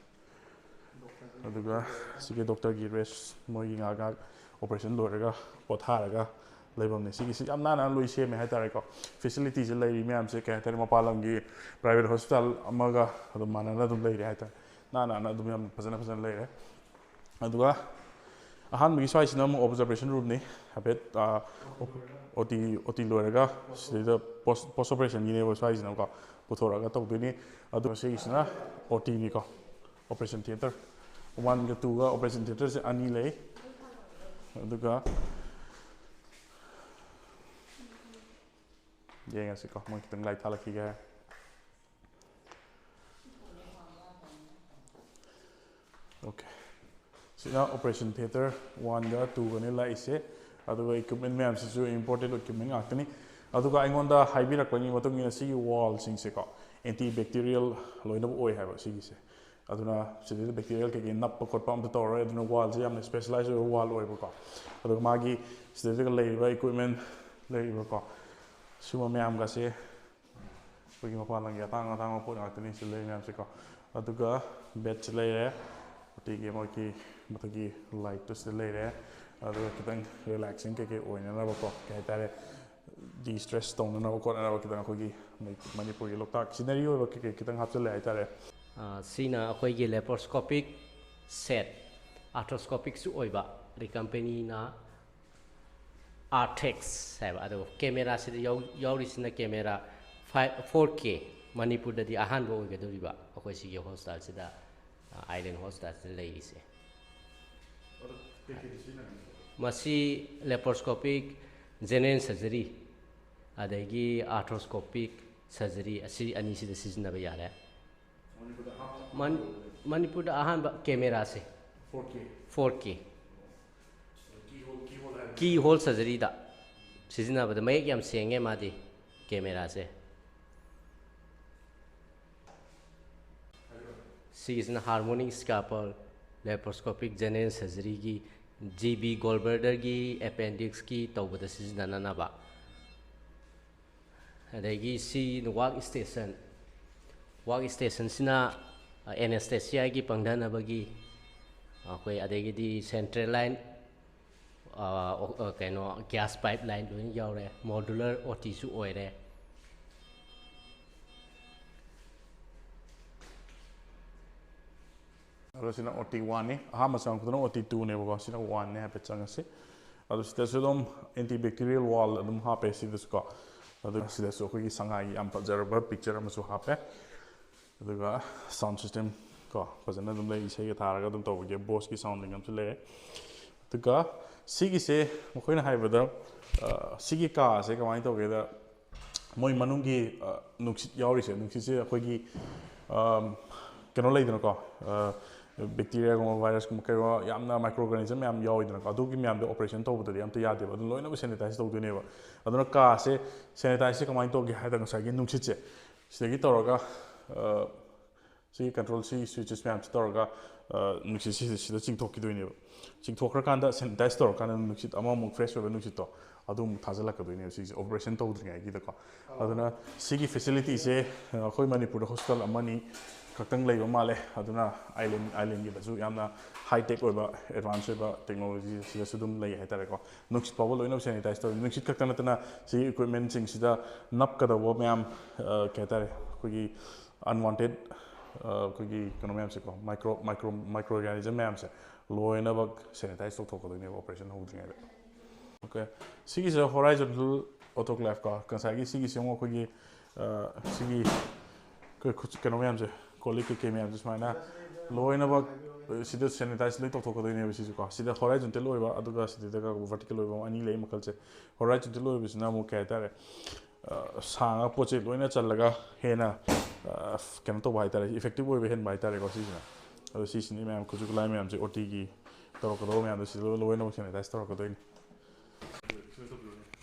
ꯑꯗꯨꯒ ꯁꯤꯒꯤ ꯗꯣꯛꯇꯔꯒꯤ ꯔꯦꯁ, ꯃꯣꯏꯒꯤ ꯉꯥꯏꯍꯥꯛ ꯉꯥꯏꯍꯥꯛ ꯑꯣꯄꯔꯦꯁꯟ ꯂꯣꯏꯔꯒ ꯄꯣꯊꯥꯔꯒ ꯂꯩꯐꯝꯅꯦ꯫ ꯁꯤꯒꯤꯁꯤ ꯌꯥꯝ ꯅꯥꯟꯅ ꯂꯣꯏ ꯁꯦꯝꯃꯦ ꯍꯥꯏꯇꯥꯔꯦꯀꯣ꯫ ꯐꯦꯁꯤꯂꯤꯇꯤꯁꯦ ꯂꯩꯔꯤ ꯃꯌꯥꯝꯁꯦ ꯀꯩ ꯍꯥꯏꯇꯥꯔꯦ, ꯃꯄꯥꯟ ꯂꯝꯒꯤ ꯄ꯭ꯔꯥꯏꯚꯦꯠ ꯍꯣꯁꯄꯤꯇꯥꯜ ꯑꯃꯒ ꯑꯗꯨꯝ ꯃꯥꯟꯅꯅ ꯑꯗꯨꯝ ꯂꯩꯔꯦ ꯍꯥꯏꯇꯥꯔꯦ꯫ ꯅꯥꯟꯅ ꯅꯥꯟꯅ ꯑꯗꯨꯝ ꯌꯥꯝ ꯐꯖꯅ ꯐꯖꯅ ꯂꯩꯔꯦ꯫ ꯑꯗꯨꯒ ꯑꯍꯥꯟꯕꯒꯤ ꯁ꯭ꯋꯥꯏꯁꯤꯅ ꯑꯃꯨꯛ ꯑꯣꯕꯖꯔꯕꯦꯁꯟ ꯔꯨꯝꯅꯤ꯫ ꯍꯥꯏꯐꯦꯠ ꯑꯣ ꯇꯤ ꯑꯣ ꯇꯤ ꯂꯣꯏꯔꯒ ꯁꯤꯗꯩꯗ ꯄꯣꯁ ꯄꯣꯁ ꯑꯣꯄꯔꯦꯁꯟꯒꯤꯅꯦꯕ ꯁ꯭ꯋꯥꯏꯁꯤꯅꯀꯣ, ꯄꯨꯊꯣꯔꯛꯑꯒ ꯇꯧꯗꯣꯏꯅꯤ꯫ ꯑꯗꯨꯒ ꯁꯤꯒꯤꯁꯤꯅ ꯑꯣ ꯇꯤꯅꯤꯀꯣ, ꯑꯣꯄꯔꯦꯁꯟ ꯊꯤꯌꯦꯇꯔ꯫ ꯋꯥꯟꯒ ꯇꯨꯒ ꯑꯣꯄꯔꯦꯁꯟ ꯊꯤꯌꯦꯇꯔꯁꯦ ꯑꯅꯤ ꯂꯩ꯫ ꯑꯗꯨꯒ ꯌꯦꯡꯉꯁꯤꯀꯣ, ꯃꯣꯏ ꯈꯤꯇꯪ ꯂꯥꯏꯠ ꯊꯥꯜꯂꯛꯈꯤꯒꯦ꯫ ꯑꯣꯀꯦ, ꯁꯤꯅ ꯑꯣꯄꯔꯦꯁꯟ ꯊꯤꯌꯦꯇꯔ ꯋꯥꯟꯒ ꯇꯨꯒꯅꯦ ꯂꯥꯛꯏꯁꯦ꯫ ꯑꯗꯨꯒ ꯏꯀ꯭ꯋꯤꯞꯃꯦꯟ ꯃꯌꯥꯝꯁꯤꯁꯨ ꯏꯝꯄꯣꯔꯇꯦꯟ ꯏꯀ꯭ꯋꯤꯞꯃꯦꯟ ꯉꯥꯛꯇꯅꯤ꯫ ꯑꯗꯨꯒ ꯑꯩꯉꯣꯟꯗ ꯍꯥꯏꯕꯤꯔꯛꯄꯒꯤ ꯃꯇꯨꯡ ꯏꯟꯅ ꯁꯤꯒꯤ ꯋꯥꯜꯁꯤꯡꯁꯦꯀꯣ, ꯑꯦꯟꯇꯤ ꯕꯦꯛꯇꯤꯔꯤꯌꯦꯜ ꯂꯣꯏꯅꯃꯛ ꯑꯣꯏ ꯍꯥꯏꯕ ꯁꯤꯒꯤꯁꯦ꯫ ꯑꯗꯨꯅ ꯁꯤꯗꯩꯗ ꯕꯦꯛꯇꯤꯔꯤꯌꯦꯜ ꯀꯩꯀꯩ ꯅꯞꯄ ꯈꯣꯠꯄ ꯑꯝꯇ ꯇꯧꯔꯔꯣꯏ꯫ ꯑꯗꯨꯅ ꯋꯥꯜꯁꯦ ꯌꯥꯝꯅ ꯁ꯭ꯄꯦꯁꯦꯂꯥꯏꯖ ꯑꯣꯏꯕ ꯋꯥꯜ ꯑꯣꯏꯕꯀꯣ꯫ ꯑꯗꯨꯒ ꯃꯥꯒꯤ ꯁꯤꯗꯩꯗꯒ ꯂꯩꯔꯤꯕ ꯏꯀ꯭ꯋꯤꯞꯃꯦꯟ ꯂꯩꯔꯤꯕꯀꯣ, ꯁꯤꯒꯨꯝꯕ ꯃꯌꯥꯝꯒꯁꯦ ꯑꯩꯈꯣꯏꯒꯤ ꯃꯄꯥꯟ ꯂꯝꯒꯤ ꯑꯇꯥꯡ ꯑꯇꯥꯡꯕ ꯄꯣꯠ ꯉꯥꯛꯇꯅꯤ ꯁꯤꯗ ꯂꯩꯔꯤ ꯃꯌꯥꯝꯁꯦꯀꯣ꯫ ꯑꯗꯨꯒ ꯕꯦꯗꯁꯦ ꯂꯩꯔꯦ, ꯑꯣ ꯇꯤꯒꯤ ꯃꯣꯏꯒꯤ ꯃꯊꯛꯀꯤ ꯂꯥꯏꯠꯇꯨ ꯁꯤꯗ ꯂꯩꯔꯦ꯫ ꯑꯗꯨꯒ ꯈꯤꯇꯪ ꯔꯤꯂꯦꯛꯁꯤꯡ ꯀꯩꯀꯩ ꯑꯣꯏꯅꯅꯕꯀꯣ, ꯀꯩ ꯍꯥꯏꯇꯥꯔꯦ, ꯗꯤꯁꯇ꯭ꯔꯦꯁ ꯇꯧꯅꯅꯕ ꯈꯣꯠꯅꯅꯕ ꯈꯤꯇꯪ ꯑꯩꯈꯣꯏꯒꯤ ꯃꯅꯤꯄꯨꯔꯒꯤ ꯂꯣꯛꯇꯥꯛ ꯁꯤꯅꯔꯤ ꯑꯣꯏꯕ ꯀꯩꯀꯩ ꯈꯤꯇꯪ ꯍꯥꯞꯆꯤꯜꯂꯦ ꯍꯥꯏꯇꯥꯔꯦ꯫ ꯑ, ꯁꯤꯅ ꯑꯩꯈꯣꯏꯒꯤ ꯂꯦꯄ꯭ꯔꯣꯁꯀꯣꯄꯤꯛ ꯁꯦꯠ, ꯑꯥꯔꯊ꯭ꯔꯣꯁꯀꯣꯄꯤꯛꯁꯨ ꯑꯣꯏꯕ, ꯑꯗꯩ ꯀꯝꯄꯦꯅꯤꯅ ꯑꯥꯔꯊꯦꯛꯁ ꯍꯥꯏꯕ꯫ ꯑꯗꯨꯒ ꯀꯦꯃꯦꯔꯥꯁꯤꯗ ꯌꯥꯎ- ꯌꯥꯎꯔꯤꯁꯤꯅ ꯀꯦꯃꯦꯔꯥ ꯐꯥꯏꯚ ꯐꯣꯔ ꯀꯦ, ꯃꯅꯤꯄꯨꯔꯗꯗꯤ ꯑꯍꯥꯟꯕ ꯑꯣꯏꯒꯗꯧꯔꯤꯕ ꯑꯩꯈꯣꯏ ꯁꯤꯒꯤ ꯍꯣꯁꯄꯤꯇꯥꯜꯁꯤꯗ, ꯑ, ꯑꯥꯏꯂꯦꯟ ꯍꯣꯁꯄꯤꯇꯥꯜꯁꯤꯗ ꯂꯩꯔꯤꯁꯦ꯫ ꯃꯁꯤ ꯂꯦꯄ꯭ꯔꯣꯁꯀꯣꯄꯤꯛ, ꯖꯦꯅꯔꯦꯜ ꯁꯔꯖꯔꯤ, ꯑꯗꯒꯤ ꯑꯥꯔꯊ꯭ꯔꯣꯁꯀꯣꯄꯤꯛ ꯁꯔꯖꯔꯤ, ꯑꯁꯤ ꯑꯅꯤꯁꯤꯗ ꯁꯤꯖꯤꯟꯅꯕ ꯌꯥꯔꯦ꯫ ꯃꯅꯤꯄꯨꯔꯗ ꯑꯍꯥꯟꯕ ꯀꯦꯃꯦꯔꯥꯁꯦ, ꯐꯣꯔ ꯀꯦ, ꯀꯤ ꯍꯣꯜ ꯁꯔꯖꯔꯤꯗ ꯁꯤꯖꯤꯟꯅꯕꯗ ꯃꯌꯦꯛ ꯌꯥꯝ ꯁꯦꯡꯉꯦ ꯃꯥꯗꯤ, ꯀꯦꯃꯦꯔꯥꯁꯦ꯫ ꯁꯤꯒꯤꯁꯤꯅ ꯍꯥꯔꯃꯣꯅꯤꯛ ꯁ꯭ꯀꯥꯄꯜ, ꯂꯦꯄ꯭ꯔꯣꯁꯀꯣꯄꯤꯛ ꯖꯦꯅꯔꯦꯜ ꯁꯔꯖꯔꯤꯒꯤ, ꯖꯤ ꯕꯤ ꯒꯣꯜꯕꯔꯗꯔꯒꯤ ꯑꯦꯄꯦꯟꯗꯤꯛꯁꯀꯤ ꯇꯧꯕꯗ ꯁꯤꯖꯤꯟꯅꯅꯅꯕ꯫ ꯑꯗꯒꯤ ꯁꯤ ꯋꯥꯛ ꯁ꯭ꯇꯦꯁꯟ, ꯋꯥꯛ ꯁ꯭ꯇꯦꯁꯟꯁꯤꯅ ꯑꯦꯅꯦꯁꯊꯦꯁꯤꯌꯥꯒꯤ ꯄꯪꯊꯅꯕꯒꯤ ꯑꯩꯈꯣꯏ ꯑꯗꯒꯤꯗꯤ central line, ꯀꯩꯅꯣ, gas pipeline ꯂꯣꯏꯅ ꯌꯥꯎꯔꯦ, modular OTꯁꯨ ꯑꯣꯏꯔꯦ꯫ ꯑꯗꯣ ꯁꯤꯅ OT oneꯅꯤ꯫ ꯑꯍꯥꯟꯕ ꯆꯪꯉꯛꯄꯗꯨꯅ OT twoꯅꯦꯕꯀꯣ꯫ ꯁꯤꯅ oneꯅꯦ꯫ ꯍꯥꯏꯐꯦꯠ ꯆꯪꯉꯁꯤ꯫ ꯑꯗꯣ ꯁꯤꯗꯁꯨ ꯑꯗꯨꯝ antibacterial wall ꯑꯗꯨꯝ ꯍꯥꯞꯄꯦ ꯁꯤꯗꯁꯨꯀꯣ꯫ ꯑꯗꯨꯒ ꯁꯤꯗꯁꯨ ꯑꯩꯈꯣꯏꯒꯤ ꯁꯉꯥꯏꯒꯤ ꯌꯥꯝ ꯐꯖꯔꯕ picture ꯑꯃꯁꯨ ꯍꯥꯞꯄꯦ꯫ ꯑꯗꯨꯒ sound system ꯀꯣ, ꯐꯖꯅ ꯑꯗꯨꯝ ꯂꯩ, ꯏꯁꯩꯒ ꯊꯥꯔꯒ ꯑꯗꯨꯝ ꯇꯧꯕꯒꯤ Boseꯀꯤ sounding ꯑꯃꯁꯨ ꯂꯩꯔꯦ꯫ ꯑꯗꯨꯒ ꯁꯤꯒꯤꯁꯦ ꯃꯈꯣꯏꯅ ꯍꯥꯏꯕꯗ, ꯑ, ꯁꯤꯒꯤ ꯀꯥꯁꯦ ꯀꯃꯥꯏꯅ ꯇꯧꯒꯦꯗ, ꯃꯣꯏ ꯃꯅꯨꯡꯒꯤ, ꯑ, ꯅꯨꯡꯁꯤꯠ ꯌꯥꯎꯔꯤꯁꯦ, ꯅꯨꯡꯁꯤꯠꯁꯦ ꯑꯩꯈꯣꯏꯒꯤ, ꯑꯝ, ꯀꯩꯅꯣ ꯂꯩꯗꯅꯀꯣ, ꯑ, bacteriaꯒꯨꯝꯕ, virusꯀꯨꯝꯕ, ꯀꯩꯒꯨꯝꯕ ꯌꯥꯝꯅ microorganism ꯃꯌꯥꯝ ꯌꯥꯎꯋꯤꯗꯅꯀꯣ, ꯑꯗꯨꯒꯤ ꯃꯌꯥꯝꯗꯣ operation ꯇꯧꯕꯗꯗꯤ ꯑꯝꯇ ꯌꯥꯗꯦꯕ, ꯑꯗꯨ ꯂꯣꯏꯅꯃꯛ sanitize ꯇꯧꯗꯣꯏꯅꯦꯕ꯫ ꯑꯗꯨꯅ ꯀꯥꯁꯦ sanitizeꯁꯦ ꯀꯃꯥꯏꯅ ꯇꯧꯒꯦ ꯍꯥꯏꯗ, ꯉꯁꯥꯏꯒꯤ ꯅꯨꯡꯁꯤꯠꯁꯦ ꯁꯤꯗꯒꯤ ꯇꯧꯔꯒ, ꯑ, ꯁꯤꯒꯤ control, ꯁꯤ switches ꯃꯌꯥꯝꯁꯤ ꯇꯧꯔꯒ, ꯑ, ꯅꯨꯡꯁꯤꯠꯁꯤ ꯁꯤꯗ ꯆꯤꯡꯊꯣꯛꯈꯤꯗꯣꯏꯅꯦꯕ꯫ ꯆꯤꯡꯊꯣꯛꯈ꯭ꯔꯀꯥꯟꯗ sanitize ꯇꯧꯔꯀꯥꯟꯗ ꯅꯨꯡꯁꯤꯠ ꯑꯃꯃꯨꯛ fresh ꯑꯣꯏꯕ ꯅꯨꯡꯁꯤꯠꯇꯣ ꯑꯗꯨ ꯑꯃꯨꯛ ꯊꯥꯖꯤꯜꯂꯛꯀꯗꯣꯏꯅꯦꯕ ꯁꯤꯒꯤꯁꯦ operation ꯇꯧꯗ꯭ꯔꯤꯉꯩꯒꯤꯗꯀꯣ꯫ ꯑꯗꯨꯅ ꯁꯤꯒꯤ facilityꯁꯦ, ꯑ, ꯑꯩꯈꯣꯏ ꯃꯅꯤꯄꯨꯔꯗ hospital ꯑꯃꯅꯤ ꯈꯛꯇꯪ ꯂꯩꯕ ꯃꯥꯜꯂꯦ꯫ ꯑꯗꯨꯅ island, islandꯒꯤꯗꯁꯨ ꯌꯥꯝꯅ high tech ꯑꯣꯏꯕ, advance ꯑꯣꯏꯕ technology ꯁꯤꯗꯁꯨ ꯑꯗꯨꯝ ꯂꯩ ꯍꯥꯏꯇꯥꯔꯦꯀꯣ꯫ ꯅꯨꯡꯁꯤꯠ ꯐꯥꯎꯕ ꯂꯣꯏꯅ sanitize ꯇꯧꯏ꯫ ꯅꯨꯡꯁꯤꯠ ꯈꯛꯇ ꯅꯠꯇꯅ ꯁꯤꯒꯤ equipmentꯁꯤꯡꯁꯤꯗ ꯅꯞꯀꯗꯧꯕ ꯃꯌꯥꯝ, ꯑ, ꯀꯩ ꯍꯥꯏꯇꯥꯔꯦ, ꯑꯩꯈꯣꯏꯒꯤ unwanted, ꯑ, ꯑꯩꯈꯣꯏꯒꯤ ꯀꯩꯅꯣ ꯃꯌꯥꯝꯁꯦꯀꯣ, micro, micro, microorganism ꯃꯌꯥꯝꯁꯦ ꯂꯣꯏꯅꯃꯛ sanitize ꯇꯧꯊꯣꯛꯀꯗꯣꯏꯅꯦꯕ operation ꯍꯧꯗ꯭ꯔꯤꯉꯩꯗ꯫ Okay, ꯁꯤꯒꯤꯁꯦ horizontal autoclave ꯀꯣ꯫ ꯉꯁꯥꯏꯒꯤ ꯁꯤꯒꯤꯁꯦ ꯑꯃꯨꯛ ꯑꯩꯈꯣꯏꯒꯤ, ꯑ, ꯁꯤꯒꯤ ꯑꯩꯈꯣꯏ ꯈꯨꯠ-, ꯀꯩꯅꯣ ꯃꯌꯥꯝꯁꯦ, ꯀꯣꯜ ꯂꯤꯛ ꯀꯩꯀꯩ ꯃꯌꯥꯝꯁꯦ ꯁꯨꯃꯥꯏꯅ ꯂꯣꯏꯅꯃꯛ, ꯑ, ꯁꯤꯗ sanitize ꯂꯣꯏ ꯇꯧꯊꯣꯛꯀꯗꯣꯏꯅꯦꯕ ꯁꯤꯁꯨꯀꯣ꯫ ꯁꯤꯗ horizontal ꯑꯣꯏꯕ ꯑꯗꯨꯒ ꯁꯤꯗꯒ vertical ꯑꯣꯏꯕ ꯑꯅꯤ ꯂꯩ ꯃꯈꯜꯁꯦ꯫ Horizontal ꯑꯣꯏꯕꯁꯤꯅ ꯑꯃꯨꯛ ꯀꯩ ꯍꯥꯏꯇꯥꯔꯦ, ꯑ, ꯁꯥꯡꯉ ꯄꯣꯠ ꯆꯩ ꯂꯣꯏꯅ ꯆꯜꯂꯒ ꯍꯦꯟꯅ, ꯑ, ꯀꯩꯅꯣ ꯇꯧꯕ ꯍꯥꯏꯇꯥꯔꯦ, effective ꯑꯣꯏꯕ ꯍꯦꯟꯕ ꯍꯥꯏꯇꯥꯔꯦꯀꯣ ꯁꯤꯁꯤꯅ꯫ ꯑꯗꯣ ꯁꯤꯁꯤꯅꯤ ꯃꯌꯥꯝ ꯈꯨꯠꯁꯨ ꯈꯨꯠꯂꯥꯏ ꯃꯌꯥꯝꯁꯦ, OTꯒꯤ ꯇꯧꯔꯛꯀꯗꯧꯕ ꯃꯌꯥꯝꯗꯣ ꯁꯤꯗ ꯂꯣꯏꯅꯃꯛ sanitize ꯇꯧꯔꯛꯀꯗꯣꯏꯅꯤ꯫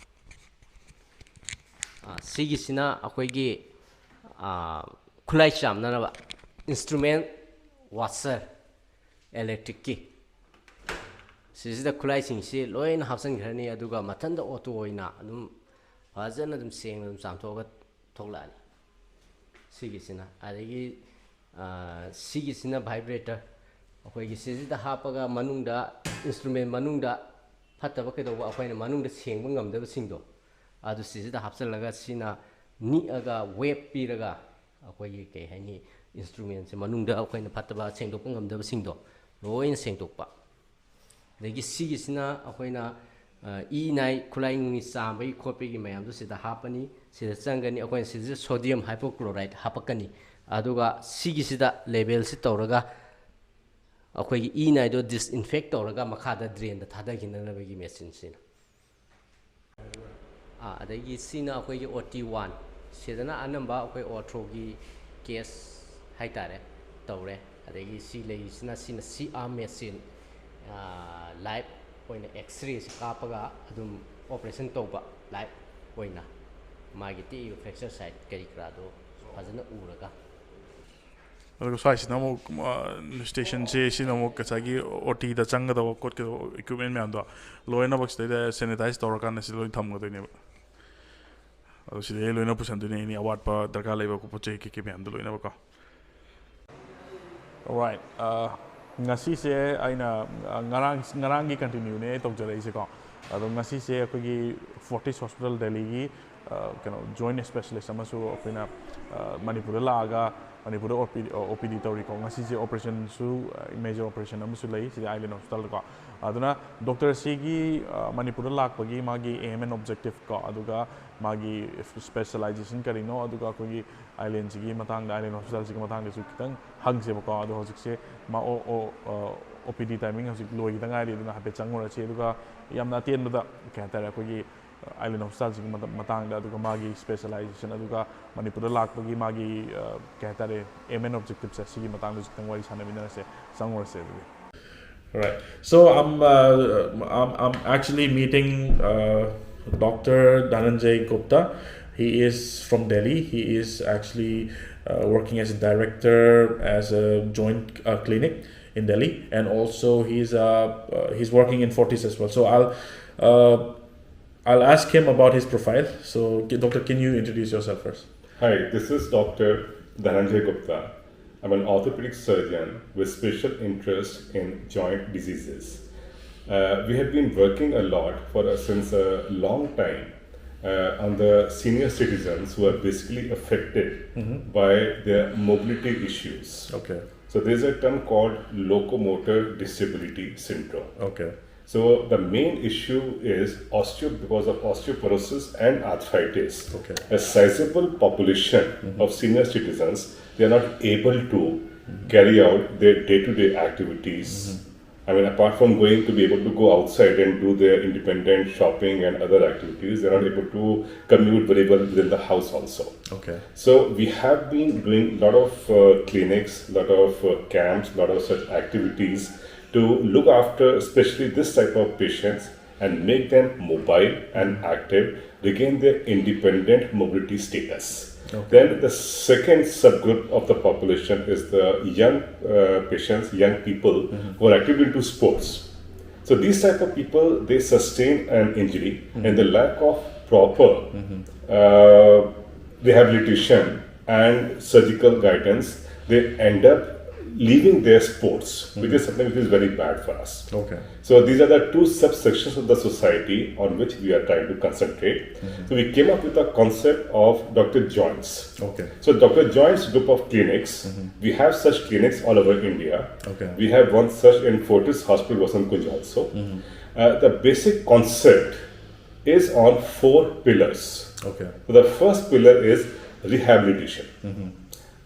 ꯑ, ꯁꯤꯒꯤꯁꯤꯅ ꯑꯩꯈꯣꯏꯒꯤ, ꯑ, ꯈꯨꯠꯂꯥꯏ ꯆꯥꯝꯅꯅꯕ instrument washer, electricꯀꯤ꯫ ꯁꯤꯁꯤꯗ ꯈꯨꯠꯂꯥꯏꯁꯤꯡꯁꯤ ꯂꯣꯏꯅ ꯍꯥꯞꯆꯤꯟꯈ꯭ꯔꯅꯤ, ꯑꯗꯨꯒ ꯃꯊꯟꯇ auto ꯑꯣꯏꯅ ꯑꯗꯨꯝ ꯐꯖꯅ ꯑꯗꯨꯝ ꯁꯦꯡꯅ ꯑꯗꯨꯝ ꯆꯥꯝꯊꯣꯛꯑꯒ ꯊꯣꯛꯂꯛꯑꯅꯤ꯫ ꯁꯤꯒꯤꯁꯤꯅ, ꯑꯗꯒꯤ, ꯑ, ꯁꯤꯒꯤꯁꯤꯅ vibrator, ꯑꯩꯈꯣꯏꯒꯤ ꯁꯤꯁꯤꯗ ꯍꯥꯞꯄꯒ ꯃꯅꯨꯡꯗ, ꯏꯟꯁꯇ꯭ꯔꯨꯃꯦꯟ ꯃꯅꯨꯡꯗ ꯐꯠꯇꯕ ꯀꯩꯗꯧꯕ ꯑꯩꯈꯣꯏꯅ ꯃꯅꯨꯡꯗ ꯁꯦꯡꯕ ꯉꯝꯗꯕꯁꯤꯡꯗꯣ, ꯑꯗꯨ ꯁꯤꯁꯤꯗ ꯍꯥꯞꯆꯤꯜꯂꯒ ꯁꯤꯅ ꯅꯤꯛꯑꯒ ꯋꯦꯞ ꯄꯤꯔꯒ ꯑꯩꯈꯣꯏꯒꯤ ꯀꯩ ꯍꯥꯏꯅꯤ, ꯏꯟꯁꯇ꯭ꯔꯨꯃꯦꯟꯁꯦ ꯃꯅꯨꯡꯗ ꯑꯩꯈꯣꯏꯅ ꯐꯠꯇꯕ ꯁꯦꯡꯗꯣꯛꯄ ꯉꯝꯗꯕꯁꯤꯡꯗꯣ ꯂꯣꯏꯅ ꯁꯦꯡꯗꯣꯛꯄ꯫ ꯑꯗꯒꯤ ꯁꯤꯒꯤꯁꯤꯅ ꯑꯩꯈꯣꯏꯅ, ꯑ, ꯏ ꯅꯥꯏ ꯈꯨꯠꯂꯥꯏ ꯅꯨꯡꯂꯥꯏ ꯆꯥꯝꯕꯒꯤ ꯈꯣꯠꯄꯒꯤ ꯃꯌꯥꯝꯗꯣ ꯁꯤꯗ ꯍꯥꯞꯄꯅꯤ꯫ ꯁꯤꯗ ꯆꯪꯒꯅꯤ꯫ ꯑꯩꯈꯣꯏꯅ ꯁꯤꯗ sodium hypochlorite ꯍꯥꯞꯄꯛꯀꯅꯤ꯫ ꯑꯗꯨꯒ ꯁꯤꯒꯤꯁꯤꯗ ꯂꯦꯕꯦꯜꯁꯤ ꯇꯧꯔꯒ ꯑꯩꯈꯣꯏꯒꯤ ꯏ ꯅꯥꯏꯗꯣ disinfect ꯇꯧꯔꯒ ꯃꯈꯥꯗ ꯗ꯭ꯔꯦꯟꯗ ꯊꯥꯗꯈꯤꯅꯅꯕꯒꯤ ꯃꯦꯆꯤꯟꯁꯤꯅ꯫ ꯑꯥ, ꯑꯗꯒꯤ ꯁꯤꯅ ꯑꯩꯈꯣꯏꯒꯤ O T one꯫ ꯁꯤꯗꯅ ꯑꯅꯝꯕ ꯑꯩꯈꯣꯏ ortho ꯒꯤ ꯀꯦꯁ ꯍꯥꯏꯇꯥꯔꯦ ꯇꯧꯔꯦ꯫ ꯑꯗꯒꯤ ꯁꯤ ꯂꯩꯔꯤꯁꯤꯅ, ꯁꯤꯅ C arm machine, live ꯑꯣꯏꯅ X-ray ꯁꯤ ꯀꯥꯞꯄꯒ ꯑꯗꯨꯝ operation ꯇꯧꯕ, live ꯑꯣꯏꯅ ꯃꯥꯒꯤ ꯇꯦꯛꯏꯕ fracture site ꯀꯔꯤ ꯀꯔꯥꯗꯣ ꯐꯖꯅ ꯎꯔꯒ꯫ ꯑꯗꯨꯒ ꯁ꯭ꯋꯥꯏꯁꯤꯅ ꯑꯃꯨꯛ, ꯑ, station ꯁꯦ, ꯁꯤꯅ ꯑꯃꯨꯛ ꯉꯁꯥꯏꯒꯤ O T ꯗ ꯆꯪꯒꯗꯕ ꯈꯣꯠꯀꯗꯕ equipment ꯃꯌꯥꯝꯗꯣ ꯂꯣꯏꯅꯃꯛ ꯁꯤꯗꯩꯗ sanitize ꯇꯧꯔꯀꯥꯟꯗ ꯁꯤꯗ ꯂꯣꯏ ꯊꯝꯒꯗꯣꯏꯅꯦꯕ꯫ ꯑꯗꯣ ꯁꯤꯗꯩ ꯂꯣꯏꯅ ꯄꯨꯁꯟꯗꯣꯏꯅꯦ, any ꯑꯋꯥꯠꯄ ꯗꯔꯀꯥꯔ ꯂꯩꯕ ꯄꯣꯠ ꯆꯩ ꯀꯩꯀꯩ ꯃꯌꯥꯝꯗꯣ ꯂꯣꯏꯅꯃꯛꯀꯣ꯫ Alright, ꯑ, ꯉꯁꯤꯁꯦ ꯑꯩꯅ, ꯑ, ꯉꯔꯥꯡ, ꯉꯔꯥꯡꯒꯤ continue ꯅꯦ ꯑꯩ ꯇꯧꯖꯔꯛꯏꯁꯦꯀꯣ꯫ ꯑꯗꯣ ꯉꯁꯤꯁꯦ ꯑꯩꯈꯣꯏꯒꯤ Fortis Hospital ꯗꯦꯜꯂꯤꯒꯤ, ꯑ, ꯀꯩꯅꯣ, joint specialist ꯑꯃꯁꯨ ꯑꯩꯈꯣꯏꯅ, ꯑ, ꯃꯅꯤꯄꯨꯔꯗ ꯂꯥꯛꯑꯒ ꯃꯅꯤꯄꯨꯔꯗ O P D, O P D ꯇꯧꯔꯤꯀꯣ꯫ ꯉꯁꯤꯁꯦ operation ꯁꯨ, ꯑ, major operation ꯑꯃꯁꯨ ꯂꯩ ꯁꯤꯗ Island Hospital ꯗꯀꯣ꯫ ꯑꯗꯨꯅ doctor ꯁꯤꯒꯤ, ꯑ, ꯃꯅꯤꯄꯨꯔꯗ ꯂꯥꯛꯄꯒꯤ ꯃꯥꯒꯤ aim and objective ꯀꯣ, ꯑꯗꯨꯒ ꯃꯥꯒꯤ specialization ꯀꯔꯤꯅꯣ, ꯑꯗꯨꯒ ꯑꯩꯈꯣꯏꯒꯤ Island ꯁꯤꯒꯤ ꯃꯇꯥꯡꯗ, Island Hospital ꯁꯤꯒꯤ ꯃꯇꯥꯡꯗꯁꯨ ꯈꯤꯇꯪ ꯍꯪꯁꯦꯕꯀꯣ꯫ ꯑꯗꯣ ꯍꯧꯖꯤꯛꯁꯦ ꯃꯥ ꯑꯣ, ꯑꯣ, ꯑ, O P D timing ꯍꯧꯖꯤꯛ ꯂꯣꯏꯈꯤꯗ ꯉꯥꯏꯔꯤ, ꯑꯗꯨꯅ ꯍꯥꯏꯐꯦꯠ ꯆꯪꯉꯨꯔꯁꯤ꯫ ꯑꯗꯨꯒ ꯌꯥꯝꯅ ꯑꯇꯦꯟꯕꯗ, ꯀꯩ ꯍꯥꯏꯇꯥꯔꯦ, ꯑꯩꯈꯣꯏꯒꯤ Island Hospital ꯁꯤꯒꯤ ꯃꯇ-, ꯃꯇꯥꯡꯗ, ꯑꯗꯨꯒ ꯃꯥꯒꯤ specialization, ꯑꯗꯨꯒ ꯃꯅꯤꯄꯨꯔꯗ ꯂꯥꯛꯄꯒꯤ ꯃꯥꯒꯤ, ꯑ, ꯀꯩ ꯍꯥꯏꯇꯥꯔꯦ, aim and objective ꯁꯦ, ꯁꯤꯒꯤ ꯃꯇꯥꯡꯗꯁꯨ ꯈꯤꯇꯪ ꯋꯥꯔꯤ ꯁꯥꯟꯅꯃꯤꯟꯅꯔꯁꯦ꯫ ꯆꯪꯉꯨꯔꯁꯦ ꯑꯗꯨꯗꯤ꯫ Right. So I'm, uh, I'm, I'm actually meeting, uh, Doctor Dhananjay Gupta. He is from Delhi. He is actually, uh, working as a director as a joint, uh, clinic in Delhi, and also he's, uh, uh, he's working in Fortis as well. So I'll, uh, I'll ask him about his profile. So, Doctor, can you introduce yourself first? Hi, this is Doctor Dhananjay Gupta. I'm an orthopedic surgeon with special interest in joint diseases. Uh, we have been working a lot for uh, since a long time uh, on the senior citizens who are basically affected by their mobility issues. Okay. So there's a term called locomotor disability syndrome. Okay. So the main issue is osteo because of osteoporosis and arthritis. Okay. A sizable population of senior citizens, they are not able to carry out their day-to-day activities. I mean, apart from going to be able to go outside and do their independent shopping and other activities, they're not able to commute very well within the house also. Okay. So we have been doing a lot of uh, clinics, lot of uh, camps, lot of such activities to look after especially this type of patients and make them mobile and active, regain their independent mobility status. Okay. Then the second subgroup of the population is the young uh, patients, young people who are active into sports. So these type of people, they sustain an injury and the lack of proper uh, rehabilitation and surgical guidance, they end up leaving their sports, which is something which is very bad for us. Okay. So these are the two subsections of the society on which we are trying to concentrate. So we came up with the concept of Doctor Joints. Okay. So Doctor Joints group of clinics, we have such clinics all over India. Okay. We have one such in Fortis Hospital, Vasant Kunj also. Uh, the basic concept is on four pillars. Okay. So the first pillar is rehabilitation.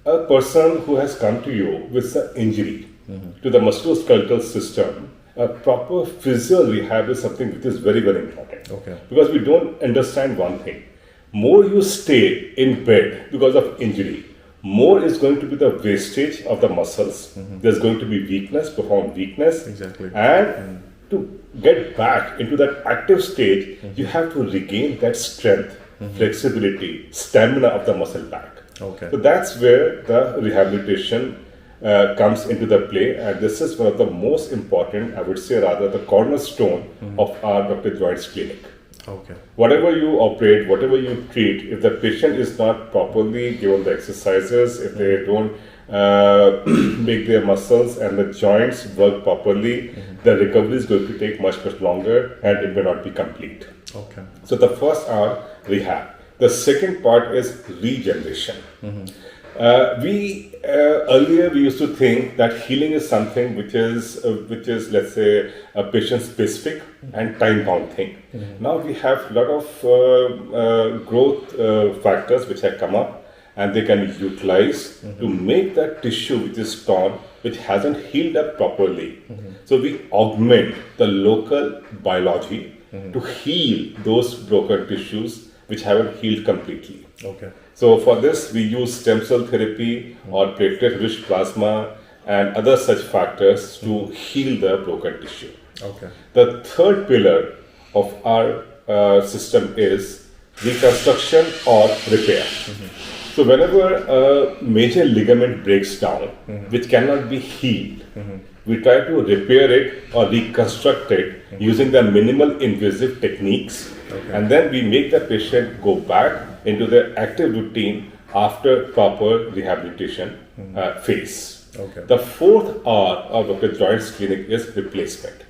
A person who has come to you with an injury to the musculoskeletal system, a proper physio rehab is something which is very, very important. Okay. Because we don't understand one thing. More you stay in bed because of injury, more is going to be the wastage of the muscles. There's going to be weakness, profound weakness. Exactly. And to get back into that active stage, you have to regain that strength, flexibility, stamina of the muscle back. Okay. So that's where the rehabilitation uh, comes into the play, and this is one of the most important, I would say, rather the cornerstone of our Doctor Joints clinic. Okay. Whatever you operate, whatever you treat, if the patient is not properly given the exercises, if they don't uh, make their muscles and the joints work properly, the recovery is going to take much, much longer and it may not be complete. Okay. So the first are rehab. The second part is regeneration. Uh, we uh, earlier we used to think that healing is something which is uh, which is, let's say, a patient specific and time bound thing. Now we have a lot of uh, uh, growth uh, factors which have come up, and they can utilize to make that tissue which is torn, which hasn't healed up properly. So we augment the local biology to heal those broken tissues which haven't healed completely. Okay. So for this, we use stem cell therapy or platelet-rich plasma and other such factors to heal the broken tissue. Okay. The third pillar of our uh, system is reconstruction or repair. So whenever a major ligament breaks down, which cannot be healed, we try to repair it or reconstruct it using the minimal invasive techniques, Okay. and then we make the patient go back into their active routine after proper rehabilitation uh, phase. Okay. The fourth R of Doctor Joynt's clinic is replacement.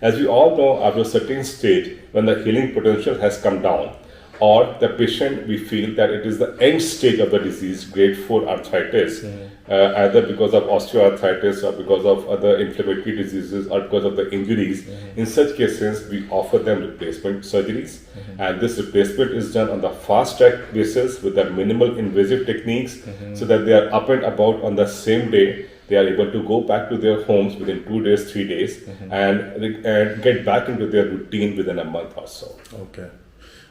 As we all know, after a certain stage, when the healing potential has come down, or the patient, we feel that it is the end stage of the disease, grade four arthritis, uh, either because of osteoarthritis or because of other inflammatory diseases or because of the injuries, in such cases, we offer them replacement surgeries. And this replacement is done on the fast track basis with the minimal invasive techniques, so that they are up and about on the same day. They are able to go back to their homes within two days, three days, and, and get back into their routine within a month or so. Okay.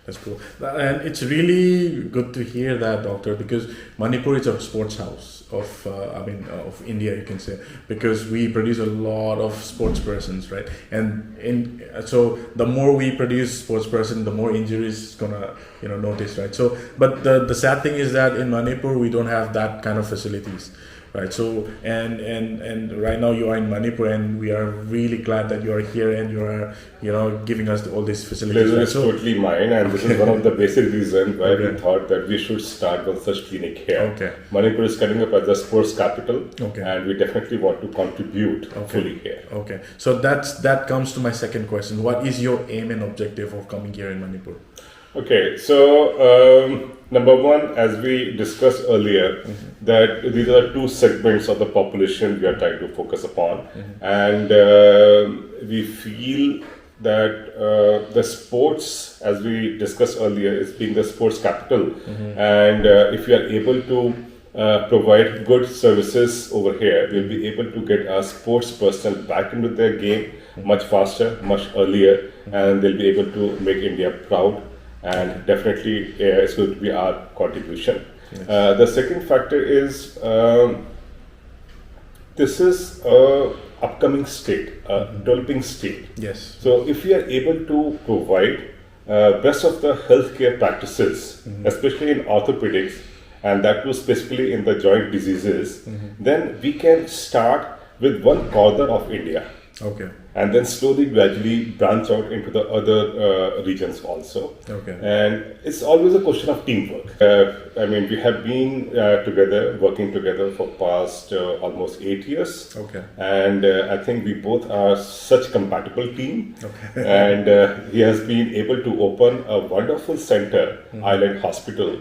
That's cool. And it's really good to hear that, doctor, because Manipur is a sports house of, uh, I mean, uh, of India, you can say, because we produce a lot of sports persons, right? And in so the more we produce sports person, the more injuries is gonna, you know, notice, right? So, but the the sad thing is that in Manipur we don't have that kind of facilities. Right. So and and and right now you are in Manipur, and we are really glad that you are here and you are, you know, giving us all these facilities. Pleasure Right? is So totally mine, and this is one of the basic reasons why we Okay. thought that we should start one such clinic here. Okay. Manipur is coming up as a sports capital, Okay. and we definitely want to contribute Okay. fully here. Okay, so that's that comes to my second question. What is your aim and objective of coming here in Manipur? Okay, so um, number one, as we discussed earlier, that these are two segments of the population we are trying to focus upon, and um we feel that uh, the sports, as we discussed earlier, is being the sports capital, and uh, if we are able to uh, provide good services over here, we'll be able to get our sports personnel back into their game much faster, much earlier, and they'll be able to make India proud. And definitely, uh, it's going to be our contribution. Uh, the second factor is um, this is a upcoming state, a developing state. Yes. So if we are able to provide uh, best of the healthcare practices, especially in orthopedics, and that too specifically in the joint diseases, then we can start with one corner of India Okay. and then slowly, gradually branch out into the other uh, regions also. Okay. And it's always a question of teamwork. Uh, I mean, we have been uh, together, working together for past uh, almost eight years. Okay. And uh, I think we both are such compatible team. Okay. And uh, he has been able to open a wonderful center, Island Hospital.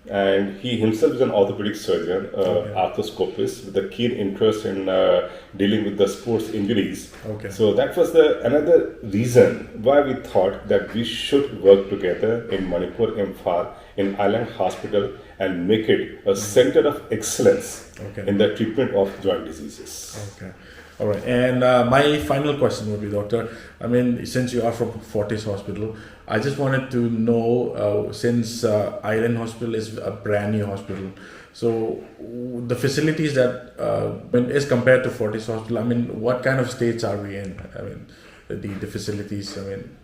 And he himself is an orthopedic surgeon, uh, Okay. arthroscopist, with a keen interest in uh, dealing with the sports injuries. Okay. So that was the another reason why we thought that we should work together in Manipur, Imphal, in Island Hospital, and make it a center of excellence Okay. in the treatment of joint diseases. Okay. All right. And uh, my final question would be, Doctor, I mean, since you are from Fortis Hospital, I just wanted to know, uh, since uh, Island Hospital is a brand new hospital, so w- the facilities that, uh, when as compared to Fortis Hospital, I mean, what kind of states are we in? I mean, the, the facilities, I mean,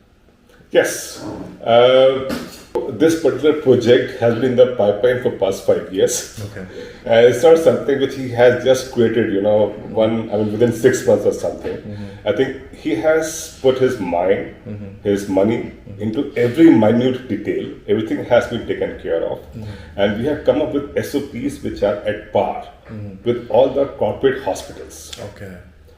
Yes. Uh, this particular project has been in the pipeline for past five years. Okay. Uh, it's not something which he has just created, you know, one, I mean, within six months or something. I think he has put his mind, his money into every minute detail. Everything has been taken care of. And we have come up with S O Ps which are at par with all the corporate hospitals. Okay.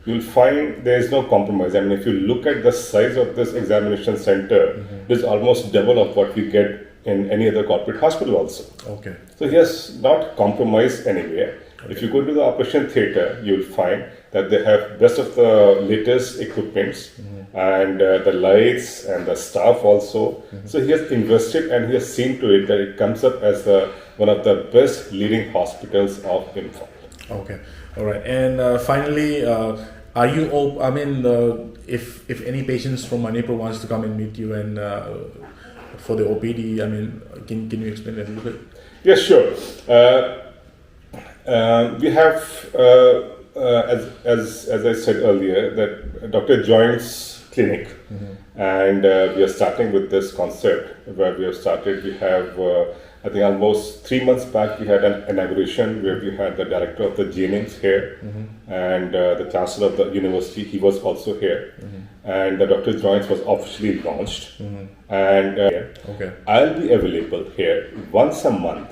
You'll find there is no compromise. I mean, if you look at the size of this examination center, it is almost double of what we get in any other corporate hospital also. Okay. So he has not compromised anywhere. If you go to the operation theater, you'll find that they have best of the latest equipments and uh, the lights and the staff also. So he has invested and he has seen to it that it comes up as the one of the best leading hospitals of Imphal. Okay. All right. And uh, finally, uh, are you op- I mean, uh, if if any patients from Manipur wants to come and meet you and uh, for the O P D, I mean, can can you explain that a little bit? Yes, sure. Uh, uh, we have, uh, uh, as, as, as I said earlier, that Doctor Joint's clinic, and uh, we are starting with this concept where we have started. We have, uh, I think, almost three months back, we had an inauguration where we had the director of the G N Ms here and uh, the chancellor of the university. He was also here, and the Doctor Joints was officially launched. And uh, Okay. I'll be available here once a month.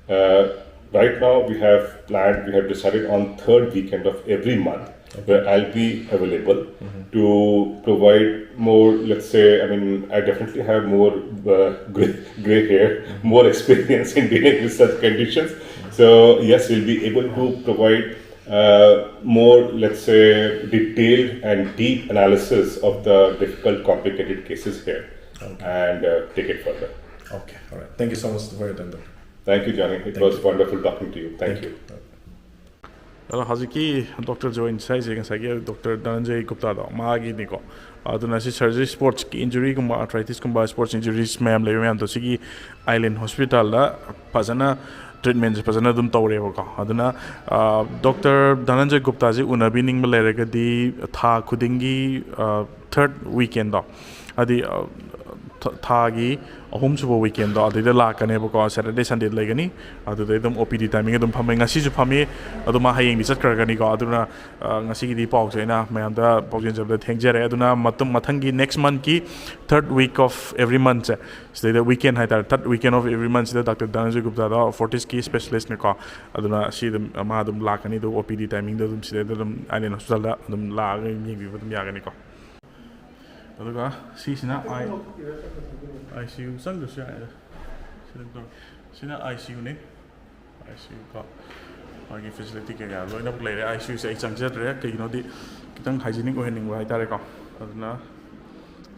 Uh, right now, we have planned, we have decided on third weekend of every month where I'll be available to provide more, let's say, I mean, I definitely have more uh, gray, gray hair, more experience in dealing with such conditions. So, yes, we'll be able to provide uh, more, let's say, detailed and deep analysis of the difficult, complicated cases here and uh, take it further. Okay. All right. Thank you so much for your time, doctor. Thank you, Johnny. It was wonderful talking to you. Thank you. ꯑꯗꯣ ꯍꯧꯖꯤꯛꯀꯤ doctor join ꯍꯥꯏꯁꯦ ꯉꯁꯥꯏꯒꯤ doctor ꯙꯅꯟꯖꯌ ꯒꯨꯞꯇꯥꯗꯣ, ꯃꯥꯒꯤꯅꯤꯀꯣ꯫ ꯑꯗꯨꯅ ꯁꯤ surgery, ꯁ꯭ꯄꯣꯔꯠꯁꯀꯤ ꯏꯟꯖꯨꯔꯤꯒꯨꯝꯕ, ꯑꯥꯔꯊ꯭ꯔꯥꯏꯇꯤꯁꯀꯨꯝꯕ, sports ꯏꯟꯖꯨꯔꯤꯁ ꯃꯌꯥꯝ ꯂꯩꯕ ꯃꯌꯥꯝꯗꯣ ꯁꯤꯒꯤ ꯑꯥꯏꯂꯦꯟ ꯍꯣꯁꯄꯤꯇꯥꯜꯗ ꯐꯖꯅ ꯇ꯭ꯔꯤꯠꯃꯦꯟꯁꯦ ꯐꯖꯅ ꯑꯗꯨꯝ ꯇꯧꯔꯦꯕꯀꯣ꯫ ꯑꯗꯨꯅ ꯗꯣꯛꯇꯔ ꯙꯅꯟꯖꯌ ꯒꯨꯞꯇꯥꯁꯦ ꯎꯅꯕꯤꯅꯤꯡꯕ ꯂꯩꯔꯒꯗꯤ ꯊꯥ ꯈꯨꯗꯤꯡꯒꯤ ꯊꯔꯠ ꯋꯤꯀꯦꯟꯗꯣ, ꯍꯥꯏꯗꯤ ꯊꯥꯒꯤ ꯑꯍꯨꯝꯁꯨꯕ ꯋꯤꯀꯦꯟꯗꯣ ꯑꯗꯨꯗꯩꯗ ꯂꯥꯛꯀꯅꯦꯕꯀꯣ꯫ ꯁꯦꯇꯔꯗꯦ ꯁꯟꯗꯦ ꯂꯩꯒꯅꯤ꯫ ꯑꯗꯨꯗꯩ ꯑꯗꯨꯝ ꯑꯣ ꯄꯤ ꯗꯤ ꯇꯥꯏꯃꯤꯡ ꯑꯗꯨꯝ ꯐꯝꯃꯦ꯫ ꯉꯁꯤꯁꯨ ꯐꯝꯃꯤ꯫ ꯑꯗꯨ ꯃꯥ ꯍꯌꯦꯡꯗꯤ ꯆꯠꯈ꯭ꯔꯒꯅꯤꯀꯣ꯫ ꯑꯗꯨꯅ ꯉꯁꯤꯒꯤꯗꯤ ꯄꯥꯎꯁꯦ ꯑꯩꯅ ꯃꯌꯥꯝꯗ ꯄꯥꯎꯖꯦꯟꯖꯕꯗ ꯊꯦꯡꯖꯔꯦ꯫ ꯑꯗꯨꯅ ꯃꯇꯨꯡ ꯃꯊꯪꯒꯤ next monthꯀꯤ third week of every monthꯁꯦ, ꯁꯤꯗꯩꯗ ꯋꯤꯀꯦꯟ ꯍꯥꯏꯇꯥꯔꯦ, third weekend of every monthꯁꯤꯗ ꯗꯥꯛꯇꯔ ꯙꯅꯟꯖꯣꯏ ꯒꯨꯞꯇꯥꯗꯣ ꯐꯣꯔꯇꯤꯁꯀꯤ ꯁ꯭ꯄꯦꯁꯤꯌꯦꯂꯤꯁꯅꯤꯀꯣ꯫ ꯑꯗꯨꯅ ꯁꯤ ꯑꯗꯨꯝ ꯃꯥ ꯑꯗꯨꯝ ꯂꯥꯛꯀꯅꯤ꯫ ꯑꯗꯨ ꯑꯣ ꯄꯤ ꯗꯤ ꯇꯥꯏꯃꯤꯡꯗ ꯑꯗꯨꯝ ꯁꯤꯗꯩꯗ ꯑꯗꯨꯝ ꯑꯥꯏꯂꯦꯟ ꯍꯣꯁꯄꯤꯇꯥꯜꯗ ꯑꯗꯨꯝ ꯂꯥꯛꯑꯒ ꯌꯦꯡꯕꯤꯕ ꯑꯗꯨꯝ ꯌꯥꯒꯅꯤꯀꯣ꯫ ꯑꯗꯨꯒ ꯁꯤꯁꯤꯅ ꯑꯥꯏ ꯑꯥꯏ ꯁꯤ ꯌꯨ ꯆꯪꯗ꯭ꯔꯁꯨ ꯌꯥꯏꯗ꯫ ꯁꯤꯗ ꯇꯧꯔꯣ꯫ ꯁꯤꯅ I C ꯌꯨꯅꯤ꯫ I C U ꯀꯣ꯫ ꯃꯥꯒꯤ ꯐꯦꯁꯤꯂꯤꯇꯤ ꯀꯩꯀꯥ ꯂꯣꯏꯅꯃꯛ ꯂꯩꯔꯦ꯫ ꯑꯥꯏ ꯁꯤ ꯌꯨꯁꯦ ꯑꯩ ꯆꯪꯖꯗ꯭ꯔꯦ, ꯀꯩꯒꯤꯅꯣꯗꯤ ꯈꯤꯇꯪ ꯍꯥꯏꯖꯤꯅꯤꯛ ꯑꯣꯏꯍꯟꯅꯤꯡꯕ ꯍꯥꯏꯇꯥꯔꯦꯀꯣ꯫ ꯑꯗꯨꯅ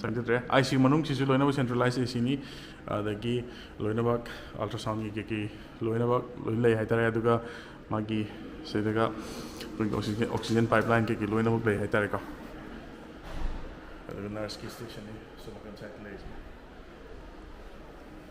ꯆꯪꯖꯗ꯭ꯔꯦ꯫ ꯑꯥꯏ ꯁꯤ ꯌꯨ ꯃꯅꯨꯡꯁꯤꯁꯨ ꯂꯣꯏꯅꯃꯛ ꯁꯦꯟꯇ꯭ꯔꯦꯂꯥꯏꯁ ꯑꯦ ꯁꯤꯅꯤ꯫ ꯑꯗꯒꯤ ꯂꯣꯏꯅꯃꯛ ꯑꯜꯇ꯭ꯔꯥꯁꯥꯎꯟꯒꯤ ꯀꯩꯀꯩ ꯂꯣꯏꯅꯃꯛ ꯂꯣꯏ ꯂꯩ ꯍꯥꯏꯇꯥꯔꯦ꯫ ꯑꯗꯨꯒ ꯃꯥꯒꯤ ꯁꯤꯗꯒ ꯑꯩꯈꯣꯏꯒꯤ ꯑꯣꯛꯁꯤꯖꯦꯟ ꯑꯣꯛꯁꯤꯖꯦꯟ ꯄꯥꯏꯞꯂꯥꯏꯟ ꯀꯩꯀꯩ ꯂꯣꯏꯅꯃꯛ ꯂꯩ ꯍꯥꯏꯇꯥꯔꯦꯀꯣ꯫ ꯑꯗꯨꯒ ꯅꯔꯁꯀꯤ ꯁ꯭ꯇꯦꯁꯟꯅꯤ ꯁꯣꯝ ꯅꯥꯀꯟ ꯁꯥꯏꯗꯇ ꯂꯩꯔꯤꯁꯦ꯫